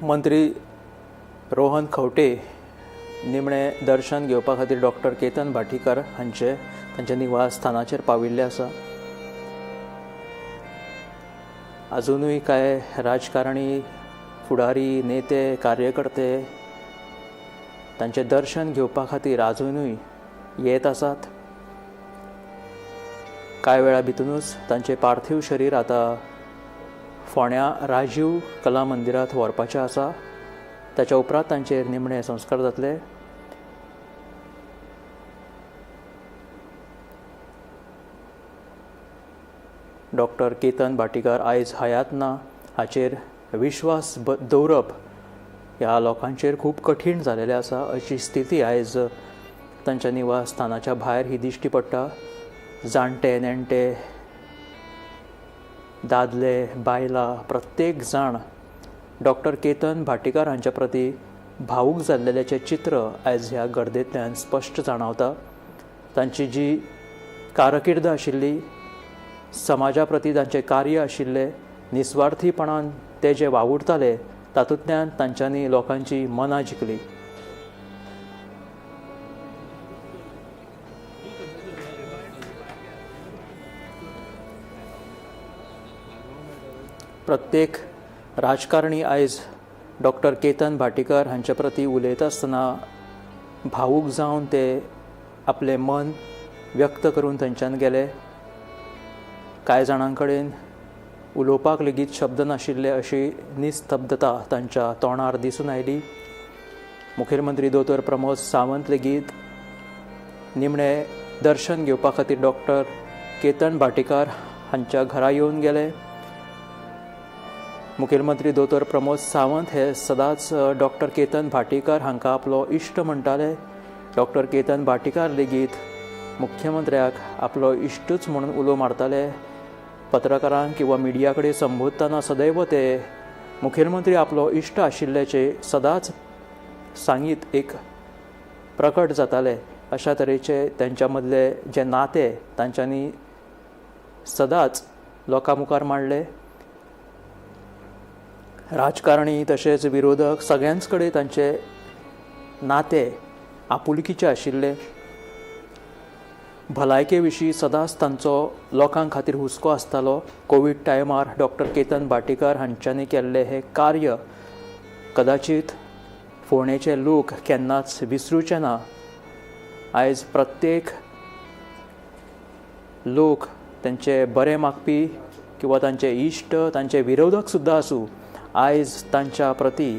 मंत्री रोहन खंवटे निमणे दर्शन घेवपा खातीर डॉक्टर केतन भाटीकार हांचे तांच्या निवासस्थानाचेर पाविल्ले आसा. अजुनूय कांय राजकारणी, फुडारी, नेते, कार्यकर्ते तांचें दर्शन घेवपा खातीर आजुनूय येत आसात. कांय वेळा भितरूच तांचें पार्थीव शरीर आतां फोंड्या राजीव कला मंदिरांत व्हरपाचें आसा. ताच्या उपरांत तांचेर निमणे संस्कार जातले. डॉक्टर केतन भाटीकार आयज हयात ना हाचेर विश्वास दवरप ह्या लोकांचेर खूब कठीण जालेलें आसा अशी स्थिती आयज तांच्या निवासस्थानाच्या भायर ही दिश्टी पडटा. जाणटे नेणटे, दादले, बायलां प्रत्येक जाण डॉक्टर केतन भाटीकार हांच्या प्रती भावूक जाल्ल्याचें चित्र आयज ह्या गर्देंतल्यान स्पश्ट जाणवता. तांची जी कारकिर्द आशिल्ली, समाजा प्रती तांचें कार्य आशिल्लें, निस्वार्थीपणान ते जे वावुरताले तातूंतल्यान तांच्यांनी लोकांची मनां जिखली. प्रत्येक राजकारणी आयज डॉक्टर केतन भाटीकार हांचे प्रती उलयता आसतना भावूक जावन ते आपलें मन व्यक्त करून थंयच्यान गेले. कांय जाणां कडेन उलोवपाक लेगीत शब्द नाशिल्ले अशी निस्तब्धता तांच्या तोंडार दिसून आयली. मुखेलमंत्री दोतोर प्रमोद सावंत लेगीत निमणें दर्शन घेवपा खातीर डॉक्टर केतन भाटीकार हांच्या घरा येवन गेले. मुखेलमंत्री दोतोर प्रमोद सावंत हे सदांच डॉक्टर केतन भाटीकार हांकां आपलो इश्ट म्हणटाले. डॉक्टर केतन भाटीकार लेगीत मुख्यमंत्र्याक आपलो इश्टूच म्हणून उलो मारताले. पत्रकारांक किंवा मिडिया कडेन संबोधतना सदैव ते मुखेलमंत्री आपलो इश्ट आशिल्ल्याचे सदांच सांगीत एक प्रकट जाताले. अशा तरेचे तांच्या मदले जे नाते तांच्यांनी सदांच लोकां मुखार मांडले. राजकारणी तशेंच विरोधक सगळ्यांच कडेन तांचे नाते आपुलकीचे आशिल्ले. भलायके विशीं सदांच तांचो लोकां खातीर हुस्को आसतालो. कोवीड टायमार डॉक्टर केतन भाटीकार हांच्यांनी केल्लें हें कार्य कदाचीत फोंडेचे लोक केन्नाच विसरूचे ना. आयज प्रत्येक लोक तांचे बरें मागपी किंवा तांचे इश्ट, तांचे विरोधक सुद्दां आसूं, आयज तांच्या प्रती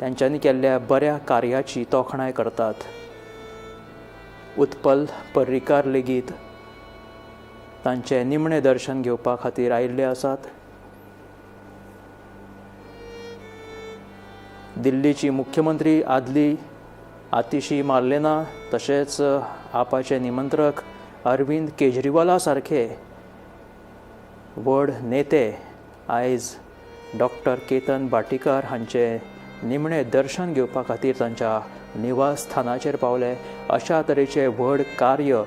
तांच्यांनी केल्ल्या बऱ्या कार्याची तोखणाय करतात. उत्पल पर्रीकार लेगीत तांचें निमणें दर्शन घेवपा खातीर आयिल्ले आसात. दिल्लीची मुख्यमंत्री आदली आतिशी मार्लेना तशेंच आपाचे निमंत्रक अरविंद केजरीवाला सारखे व्हड नेते आयज डॉक्टर केतन भाटीकार हांचें निमणें दर्शन घेवपा खातीर तांच्या निवासस्थानाचेर पावले. अशा तरेचें व्हड कार्य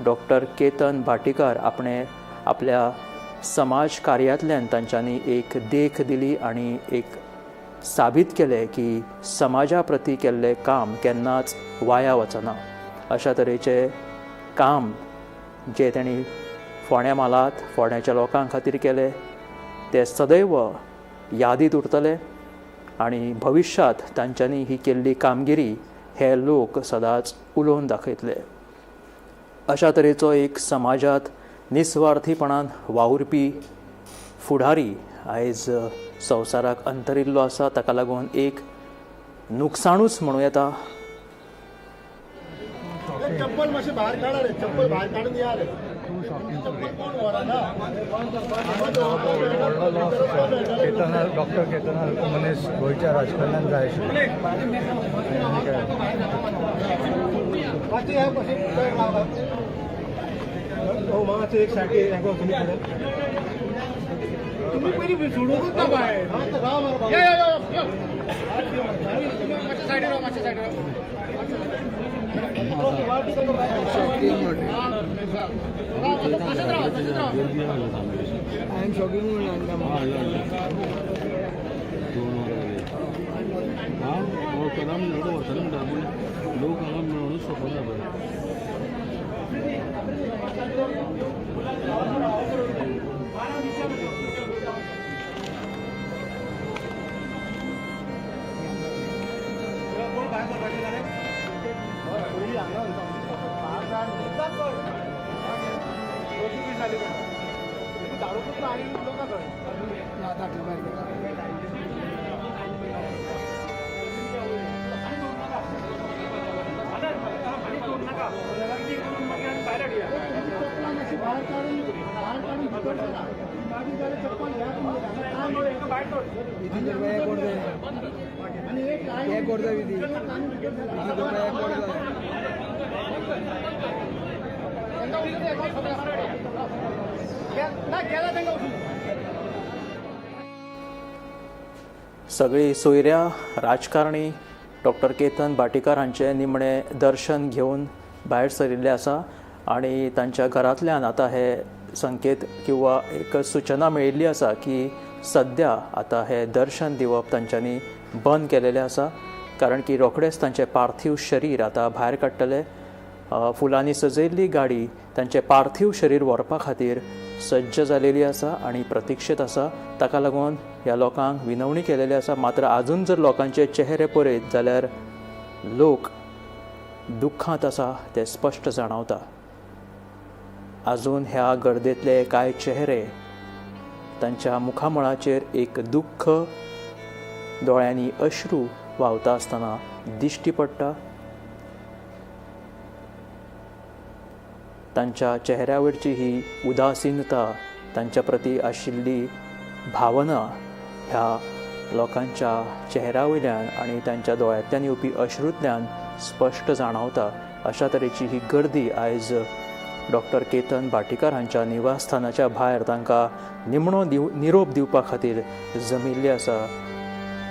डॉक्टर केतन भाटीकार आपणे आपल्या समाज कार्यांतल्यान तांच्यांनी एक देख दिली आनी एक साबीत केलें की समाजा प्रती केल्लें काम केन्नाच वाया वचना. अशा तरेचें काम जें तांणी फोंड्या म्हालांत फोंड्याच्या लोकां खातीर केलें तें सदैव यादीत उरतलें आनी भविश्यांत तांच्यांनी ही केल्ली कामगिरी हे लोक सदांच उलोवन दाखयतले. अशा तरेचो एक समाजांत निस्वार्थीपणान वावुरपी फुडारी आयज संवसाराक अंतरिल्लो आसा. ताका लागून एक नुकसाणूच म्हणूं येता. चप्पल मातशें भायर काडा रे, चप्पल भायर काडून या रे. डॉक्टर केतन मनीस गोंयच्या राजकारणान जाय आशिल्लो. एक सायडीक तुम्ही पयलीं सोडूंकच ना भायर. लोक हांगा मेळूनच शकना पळय. कोण भायर सरपाचें जाल्यार सगळी सोयऱ्या राजकारणी डॉक्टर केतन भाटीकार हांचें निमणें दर्शन घेवन भायर सरिल्ले आसा आनी तांच्या घरांतल्यान आतां हे संकेत किंवा एक सूचना मेळिल्ली आसा की सद्या आतां हे दर्शन दिवप तांच्यांनी बंद केलेलें आसा, कारण की रोखडेंच तांचें पार्थीव शरीर आतां भायर काडटले. फुलांनी सजयल्ली गाडी तांचें पार्थीव शरीर व्हरपा खातीर सज्ज जालेली आसा आनी प्रतिक्षेत आसा. ताका लागून ह्या लोकांक विनवणी केलेली आसा. मात्र आजून जर लोकांचे चेहरे पळयत जाल्यार लोक दुख्खांत आसा ते स्पश्ट जाणवता. आजून ह्या गर्देतले कांय चेहरे तांच्या मुखामळाचेर एक दुख्ख, दोळ्यांनी अश्रू व्हांवता आसतना दिश्टी पडटा. तांच्या चेहऱ्यावरची ही उदासीनता, तांच्या प्रती आशिल्ली भावना ह्या लोकांच्या चेहऱ्या वयल्यान आनी तांच्या दोळ्यांतल्यान येवपी अश्रूंतल्यान स्पश्ट जाणवता. अशा तरेची ही गर्दी आयज डॉक्टर केतन भाटीकार हांच्या निवासस्थानाच्या भायर तांकां निमणो निरोप दिवपा खातीर जमिल्ली आसा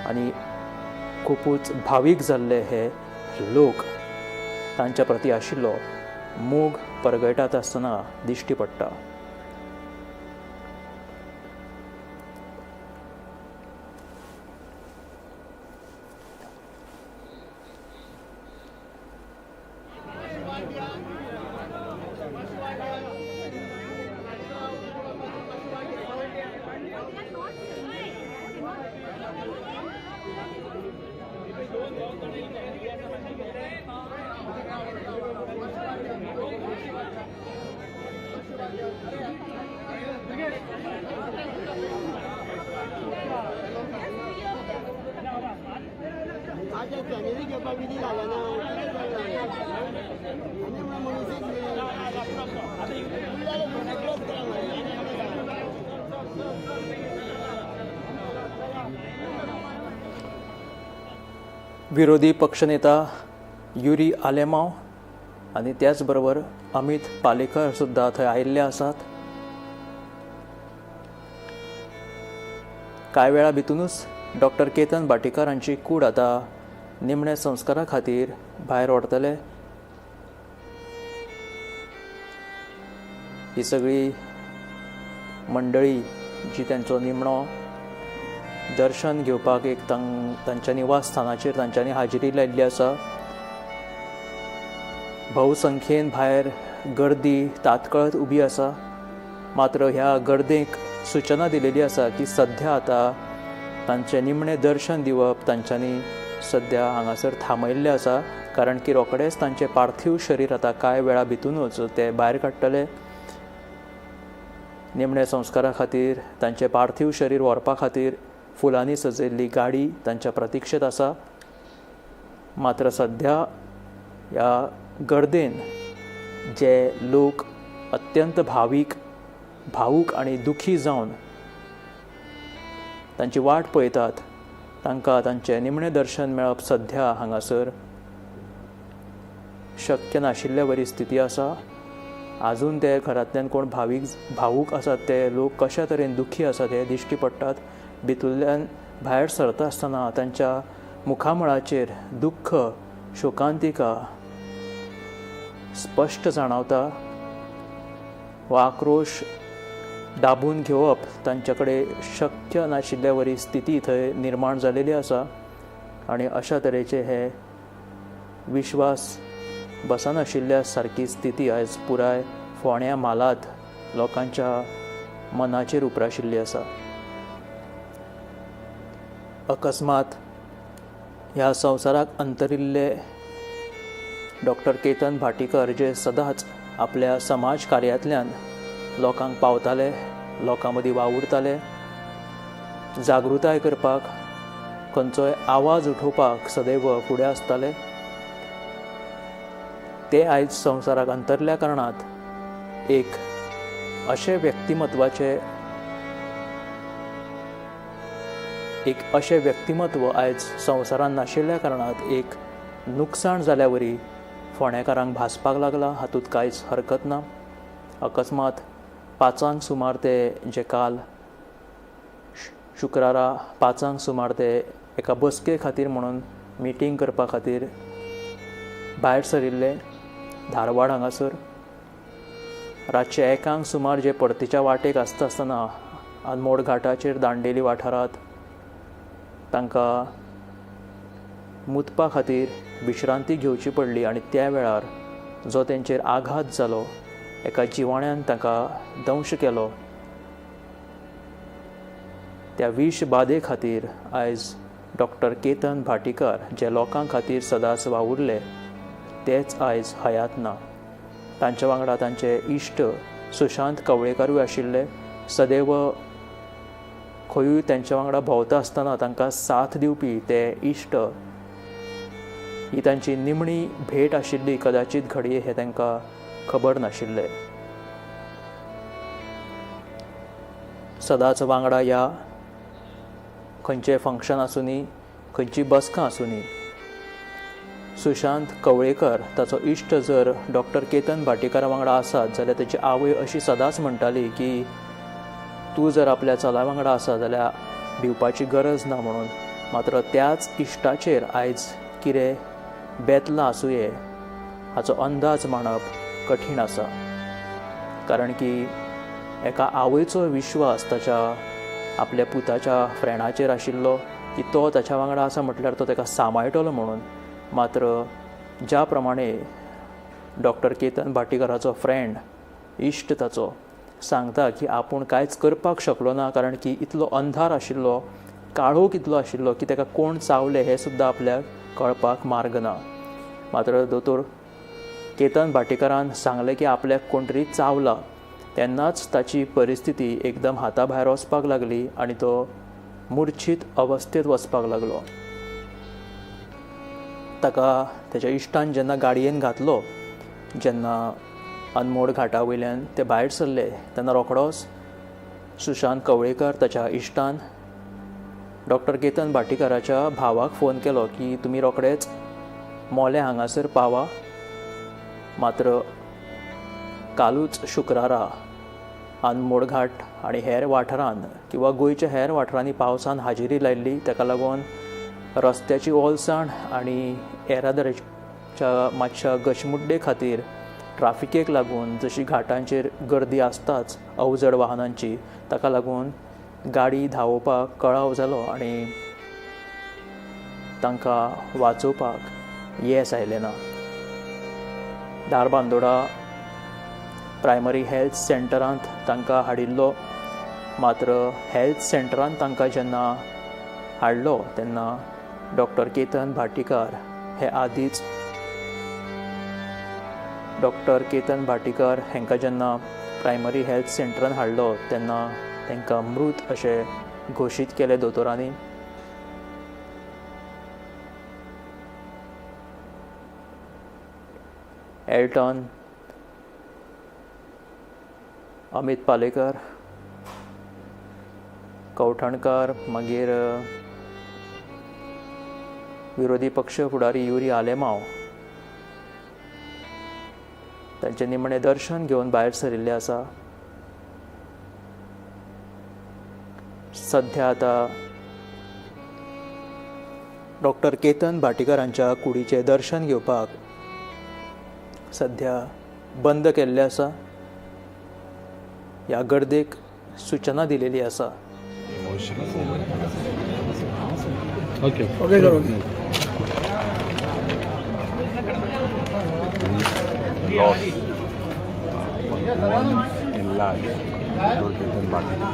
आनी खुबूच भावीक जाल्ले हे लोक तांच्या प्रती आशिल्लो मोग परगटात आसतना दिश्टी पडटा. विरोधी पक्षनेता युरी आलेमाव आनी त्याच बरोबर अमित पालेकर सुद्दां थंय आयिल्ले आसात. कांय वेळा भितूनच डॉक्टर केतन भाटीकार हांची कूड आतां निमण्या संस्कारा खातीर भायर व्हरतले. ही सगळी मंडळी जी तांचो निमणो दर्शन घेवपाक एक तांच्या निवासस्थानाचेर तांच्यांनी हाजेरी लायिल्ली आसा. भोवसंख्येन भायर गर्दी तात्कळत उबी आसा. मात्र ह्या गर्देक सूचना दिलेली आसा की सद्या आतां तांचें निमणें दर्शन दिवप तांच्यांनी सद्या हांगासर थांबयल्लें आसा, कारण की रोखडेंच तांचें पार्थीव शरीर आतां कांय वेळा भितूनच ते भायर काडटले. निमण्या संस्कारा खातीर तांचें पार्थीव शरीर व्हरपा खातीर फुलांनी सजयल्ली गाडी तांच्या प्रतिक्षेत आसा. मात्र सद्या ह्या गर्देन जे लोक अत्यंत भावीक, भावूक आनी दुखी जावन तांची वाट पळयतात तांकां तांचें निमणें दर्शन मेळप सद्या हांगासर शक्य नाशिल्ले वरी स्थिती आसा. आजून ते घरांतल्यान कोण भावीक भावूक आसात ते लोक कशा तरेन दुखी आसात हे दिश्टी पडटात. भितूरल्यान भायर सरता आसतना तांच्या मुखामळाचेर दुख्ख, शोकांतिका स्पश्ट जाणवता. वा आक्रोश दाबून घेवप तांचे कडेन शक्य नाशिल्ले वरी स्थिती थंय निर्माण जालेली आसा आनी अशा तरेचे हे विश्वास बसनाशिल्ल्या सारकी स्थिती आयज पुराय फोंड्या म्हालांत लोकांच्या मनाचेर उप्राशिल्ली आसा. अकस्मात ह्या संवसाराक अंतरिल्ले डॉक्टर केतन भाटीकर जे सदांच आपल्या समाज कार्यांतल्यान लोकांक पावताले, लोकां मदीं वावुरताले, जागृताय करपाक, खंयचोय आवाज उठोवपाक सदैव फुडें आसताले. ते आयज संवसाराक अंतरल्या कारणांत एक अशें व्यक्तिमत्वाचें एक अशें व्यक्तिमत्व आयज संवसारांत नाशिल्ल्या कारणांत एक नुकसाण जाल्या वरी फोंडेकारांक भासपाक लागला. हातूंत कांयच हरकत ना. अकस्मात 5 सुमार ते जे काल शुक्रारा 5 सुमार ते एका बसके खातीर म्हणून मिटींग करपा खातीर भायर सरिल्ले धारवाड हांगासर. रातचे 1 सुमार जे परतीच्या वाटेक आसता आसतना अनमोड घाटाचेर दांडेली वाठारांत तांकां मुतपा खातीर विश्रांती घेवची पडली आनी त्या वेळार जो तेंचेर आघात जालो, एका जिवाण्यान तांकां दंश केलो, त्या विश बादे खातीर आयज डॉक्टर केतन भाटीकार जे लोकां खातीर सदांच वावुरले तेच आयज हयात ना. तांच्या वांगडा तांचे इश्ट सुशांत कवळेकारूय आशिल्ले. सदैव खंयूय तांच्या वांगडा भोंवता आसतना तांकां साथ दिवपी ते इश्ट, ही तांची निमणी भेट आशिल्ली कदाचित घडये हें तांकां खबर नाशिल्लें. सदांच वांगडा ह्या खंयचें फंक्शन आसूनी, खंयची बसका आसूनी, सुशांत कवळेकर ताचो इश्ट जर डॉक्टर केतन भाटीकारा वांगडा आसात जाल्यार ताची आवय अशी सदांच म्हणटाली की तूं जर आपल्या चला वांगडा आसा जाल्यार भिवपाची गरज ना म्हणून. मात्र त्याच इश्टाचेर आयज कितें बेतलां आसुये हाचो अंदाज मांडप कठीण आसा, कारण की एका आवयचो विश्वास ताच्या आपल्या पुताच्या फ्रेंडाचेर आशिल्लो की तो ताच्या वांगडा आसा म्हटल्यार तो ताका सांबाळटलो म्हणून. मात्र ज्या प्रमाणे डॉक्टर केतन भाटीकाराचो फ्रेंड इश्ट ताचो सांगता की आपूण कांयच करपाक शकलो ना, कारण की इतलो अंधार आशिल्लो, काळोख इतलो आशिल्लो की ताका कोण चावले हें सुद्दां आपल्याक कळपाक मार्ग ना. मात्र दोतोर केतन भाटीकारान सांगलें की आपल्याक कोण तरी चावला, तेन्नाच ताची परिस्थिती एकदम हाता भायर वचपाक लागली आनी तो मुर्छीत अवस्थेंत वचपाक लागलो. ताका ताच्या इश्टान जेन्ना गाडयेन घातलो, जेन्ना अनमोड घाटा वयल्यान ते भायर सरले तेन्ना रोखडोच सुशांत कवळेकर ताच्या इश्टान डॉक्टर केतन भाटीकाराच्या भावाक फोन केलो की तुमी रोखडेच मोलें हांगासर पावा. मात्र कालूच शुक्रारा अनमोड घाट आनी हेर वाठारान किंवा गोंयच्या हेर वाठारांनी पावसान हाजेरी लायिल्ली, ताका लागून रस्त्याची ओलसाण आनी येरादारीच्या मातशा गचमुड्डे खातीर ट्राफिकेक लागून जशी घाटांचेर गर्दी आसताच अवजड वाहनांची, ताका लागून गाडी धांवोवपाक कळाव जालो आनी तांकां वाचोवपाक येस आयलें ना. धारबांदोडा प्रायमरी हेल्थ सेंटरांत तांकां हाडिल्लो, मात्र हेल्थ सेंटरांत तांकां जेन्ना हाडलो तेन्ना डॉक्टर केतन भाटीकार हे आदींच डॉक्टर केतन भाटीकार हांकां जेन्ना प्रायमरी हेल्थ सेंटरान हाडलो तेन्ना तांकां मृत अशें घोशीत केलें दोतोरांनी. एल्टॉन, अमित पालेकर, कवठणकार, मागीर विरोधी पक्ष फुडारी युरी आलेमाव तांचें निमणें दर्शन घेवन भायर सरिल्लें आसा. सध्या आतां डॉक्टर केतन भाटीकारांच्या कुडीचें दर्शन घेवपाक सध्या बंद केल्लें आसा. ह्या गर्देक सूचना दिलेली आसा. Okay okay sir, okay. Loss in life, Dr. Ketan Bhatikar.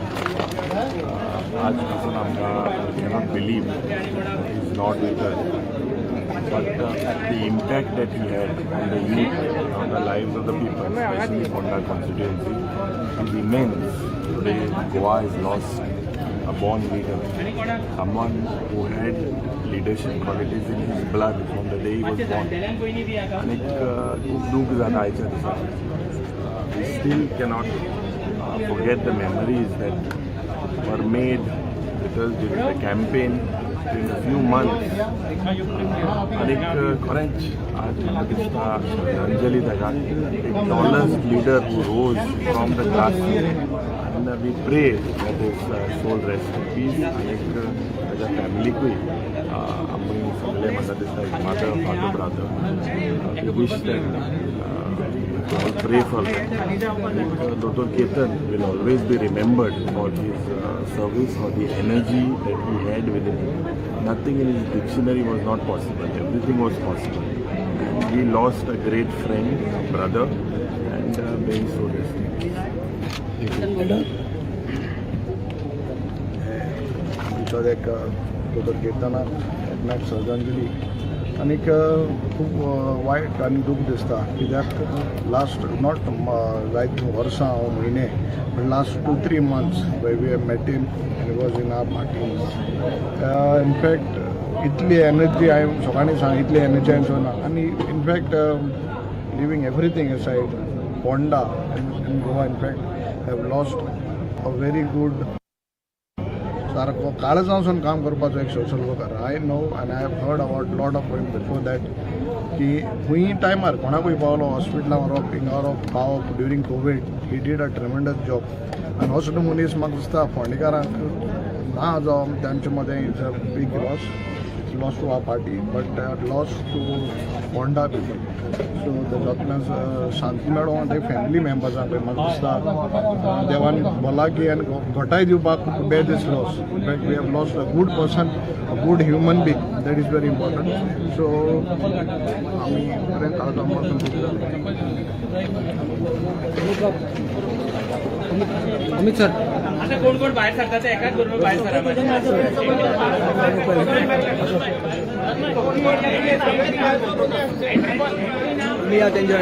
आज पासून आमकां cannot believe is not with us. But the impact that he had on the youth, on the lives of the people, especially Ponda constituency, is immense. Today, Goa has lost a born leader, someone who had leadership qualities in his blood from the day he was born. आनीक खूब दूख जाता आयच्या दिसा. We still cannot forget the memories that were made with us during the campaign, during a few months. आनीक खरेंच आज म्हाका दिसता श्रद्धांजली ताका, एक tallest leader who rose from the grass, and we pray that his soul rest in peace. आनीक ताच्या फॅमिलीकूय आमी सगळे, म्हाका दिसता, his mother, father, brother, we wish that, all pray for them. Dr. Ketan will always be remembered for his service, for the energy that he had within him. Nothing in his dictionary was not possible. Everything was possible. And we lost a great friend, brother, and may his soul rest in peace. Thank you. भितर एक दोतोर केतनाक एकनाथ श्रद्धांजली. आनीक खूब वायट आनी दूख दिसता, कित्याक लास्ट not जायत वर्सां वा म्हयने, पण last 2-3 months we have met him and was in our parties. In fact, इतली एनर्जी हांवें सगळ्यांनी सांग, इतली एनर्जी हांवें चोयना. आनी in fact, leaving everything aside, Ponda and Goa, in fact, have lost a very good, सारको काळजांसून काम करपाचो एक social worker. I know and I have heard about lot of him before that, की खंय टायमार कोणाकूय पावलो, हॉस्पिटलां व्हरप, हिंगा व्हरप, पावप. During Covid he did a tremendous job. आनी असलो मनीस म्हाका दिसता फोंडेकारांक ना जावं तांचे मदें, it's a big loss. It's loss to our party, but loss to Ponda people. So तातूंतल्यान शांती मेळों ते फॅमिली मेंबर्सांक. म्हाका दिसता देवान भलायकी आनी घटाय दिवपाक bear this loss. In fact, we have lost a good person, a good human being. That is very important. So आमी खरें काळजा पासून खूब जालें. अमित सर, आता कोण कोण भायर सरता ते एकाच बरोबर भायर सरा. मी या त्यांच्या.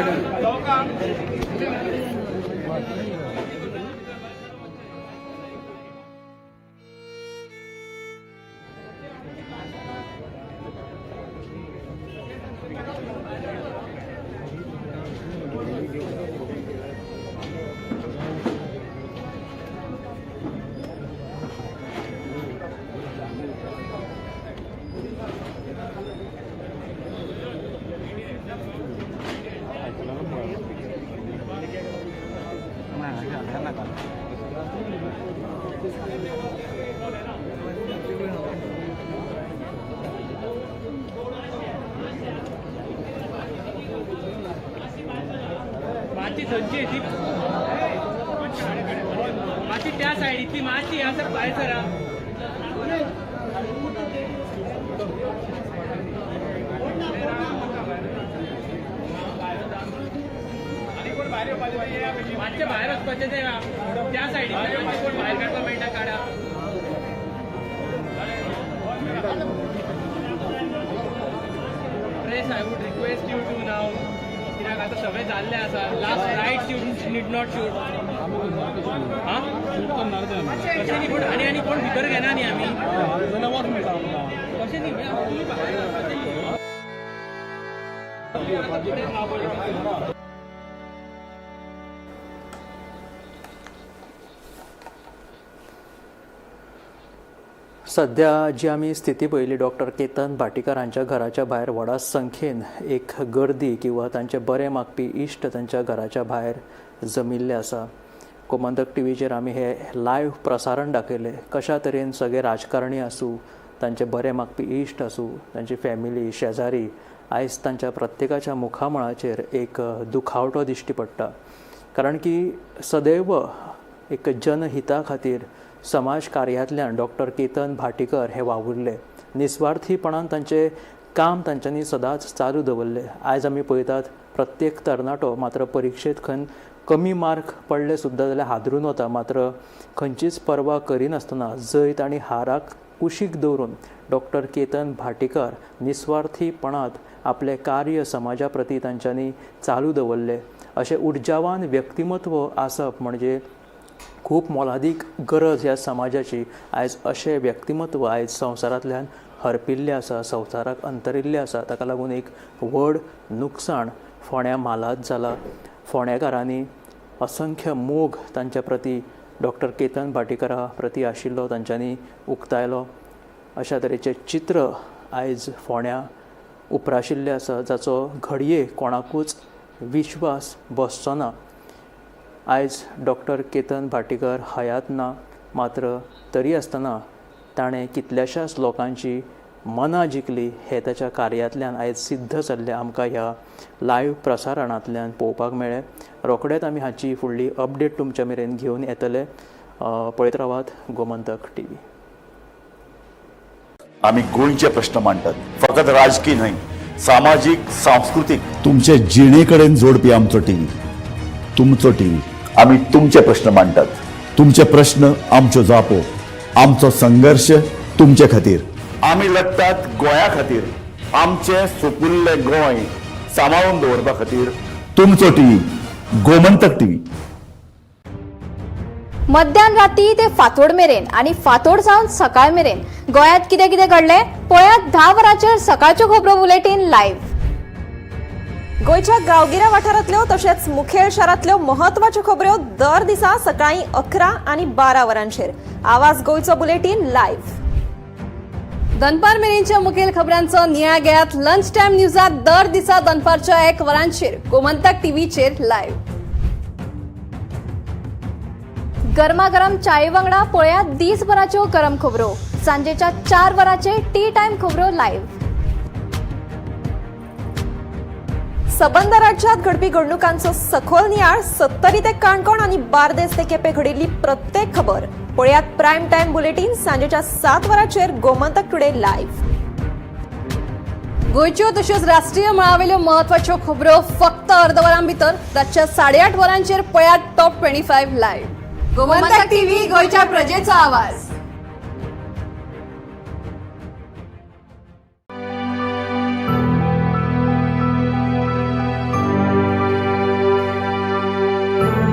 मातशी थंयची ती, मातशी त्या सायडीतली, मातशी ह्या सर, भायर सरा. मातशें भायर वचपाचें ते त्या सायडीतल्यान मातशें कोण भायर काडपाक मेळटा, काडा. Press, I would request you to now, कित्याक आतां सगळें जाल्लें आसा. Last rites you need not shoot. आं, कशें न्ही, पूण आनी आनी कोण भितर घेना न्ही आमी. कशें न्ही, तुमी भायर वचपाचें न्ही. सध्या जी आमी स्थिती पळयली, डॉक्टर केतन भाटीकर हांच्या घराच्या भायर व्हडा संख्येन एक गर्दी किंवा तांचे बरे मागपी इश्ट तांच्या घराच्या भायर जमिल्ले आसा. गोमंतक टीव्हीचेर आमी हे लायव्ह प्रसारण दाखयलें, कशा तरेन सगळे राजकारणी आसूं, तांचे बरे मागपी इश्ट आसूं, तांची फॅमिली, शेजारी, आयज तांच्या प्रत्येकाच्या मुखामळाचेर एक दुखावटो दिश्टी पडटा. कारण की सदैव एक जनहिता खातीर समाज कार्यांतल्यान डॉक्टर केतन भाटीकर हे वावुरले. निस्वार्थीपणान तांचें काम तांच्यांनी सदांच चालू दवरलें. आयज आमी पळयतात, प्रत्येक तरणाटो मात्र परिक्षेत खंय कमी मार्क पडले सुद्दां जाल्यार हादरून वता, मात्र खंयचीच पर्वा करिनासतना जैत आनी हाराक कुशीक दवरून डॉक्टर केतन भाटीकार निस्वार्थीपणात आपलें कार्य समाजा प्रती तांच्यांनी चालू दवरलें. अशें उर्जावान व्यक्तिमत्व आसप म्हणजे खूब मोलादीक गरज ह्या समाजाची. आयज अशें व्यक्तिमत्व आयज संवसारांतल्यान हरपिल्लें आसा, संवसाराक अंतरिल्लें आसा. ताका लागून एक व्हड नुकसाण फोंड्या म्हालांत जाला. फोंडेकारांनी असंख्य मोग तांच्या प्रती, डॉक्टर केतन भाटीकारा प्रती आशिल्लो तांच्यांनी उक्तायलो. अशा तरेचें चित्र आयज फोंड्या उप्राशिल्लें आसा, जाचो घडये कोणाकूच विश्वास बसचो ना. आयज डॉक्टर केतन भाटीकर हयात ना, मात्र तरी आसतना ताणें कितल्याशाच लोकांची मनां जिखली हें ताच्या कार्यांतल्यान आयज सिद्ध जाल्लें आमकां ह्या लायव्ह प्रसारणांतल्यान पळोवपाक मेळ्ळें. रोखडेच आमी हाची फुडली अपडेट तुमच्या मेरेन घेवन येतले. पळयत रावात गोमंतक टीव्ही. आमी गोंयचे प्रश्न मांडटात, फकत राजकी न्हय, सामाजीक, सांस्कृतीक, तुमचे जिणे कडेन जोडपी आमचो टीव्ही, तुमचो टीव्ही. आमी तुमचे प्रश्न मांडटात, तुमचे प्रश्न आमच्यो जापो, आमचो संघर्श तुमचे खातीर. आमी लढटात गोंया खातीर, आमचें सुपुल्लें गोंय सांबाळून दवरपा खातीर. तुमचो टीव्ही, गोमंतक टीव्ही. मध्यान राती ते फांतोड मेरेन आनी फांतोड जावन सकाळ मेरेन गोंयांत कितें कितें घडलें, पळयात 10 वरांचेर सकाळच्यो खबरो बुलेटीन लायव्ह. गोंयच्या गांवगिऱ्या वाठारांतल्यो तशेंच मुखेल शारांतल्यो म्हत्वाच्यो खबऱ्यो दर दिसा सकाळीं 11 आनी 12 वरांचेर आवाज गोंयचो बुलेटीन लायव्ह. दनपार मेरेनच्या मुखेल खबरांचो नियाळ घेयात लंच टायम न्यूजात दर दिसा दनपारच्या 1 वरांचेर गोमंतक टीव्हीचेर लायव्ह. गरमागरम चाये वांगडा पळयात दीसभराच्यो गरम खबरो सांजेच्या 4 वरांचेर टी टायम खबरो लायव्ह. सबंद राज्यात घडपी घडणुकांचो सखोल नियाळ, सत्तरी ते काणकोण आनी बार्देस ते केपें घडिल्ली प्रत्येक खबर पळयात प्रायम टायम बुलेटीन सांजेच्या 7 वरांचेर गोमंतक टुडे लायव्ह. गोंयच्यो तश्योच राष्ट्रीय मळावेल्यो म्हत्वाच्यो खबरो फक्त अर्द वरां भितर रातच्या 8:30 वरांचेर पळयात टॉप 25 लायव्ह. गोमंतक टीव्ही, गोंयच्या प्रजेचो आवाज.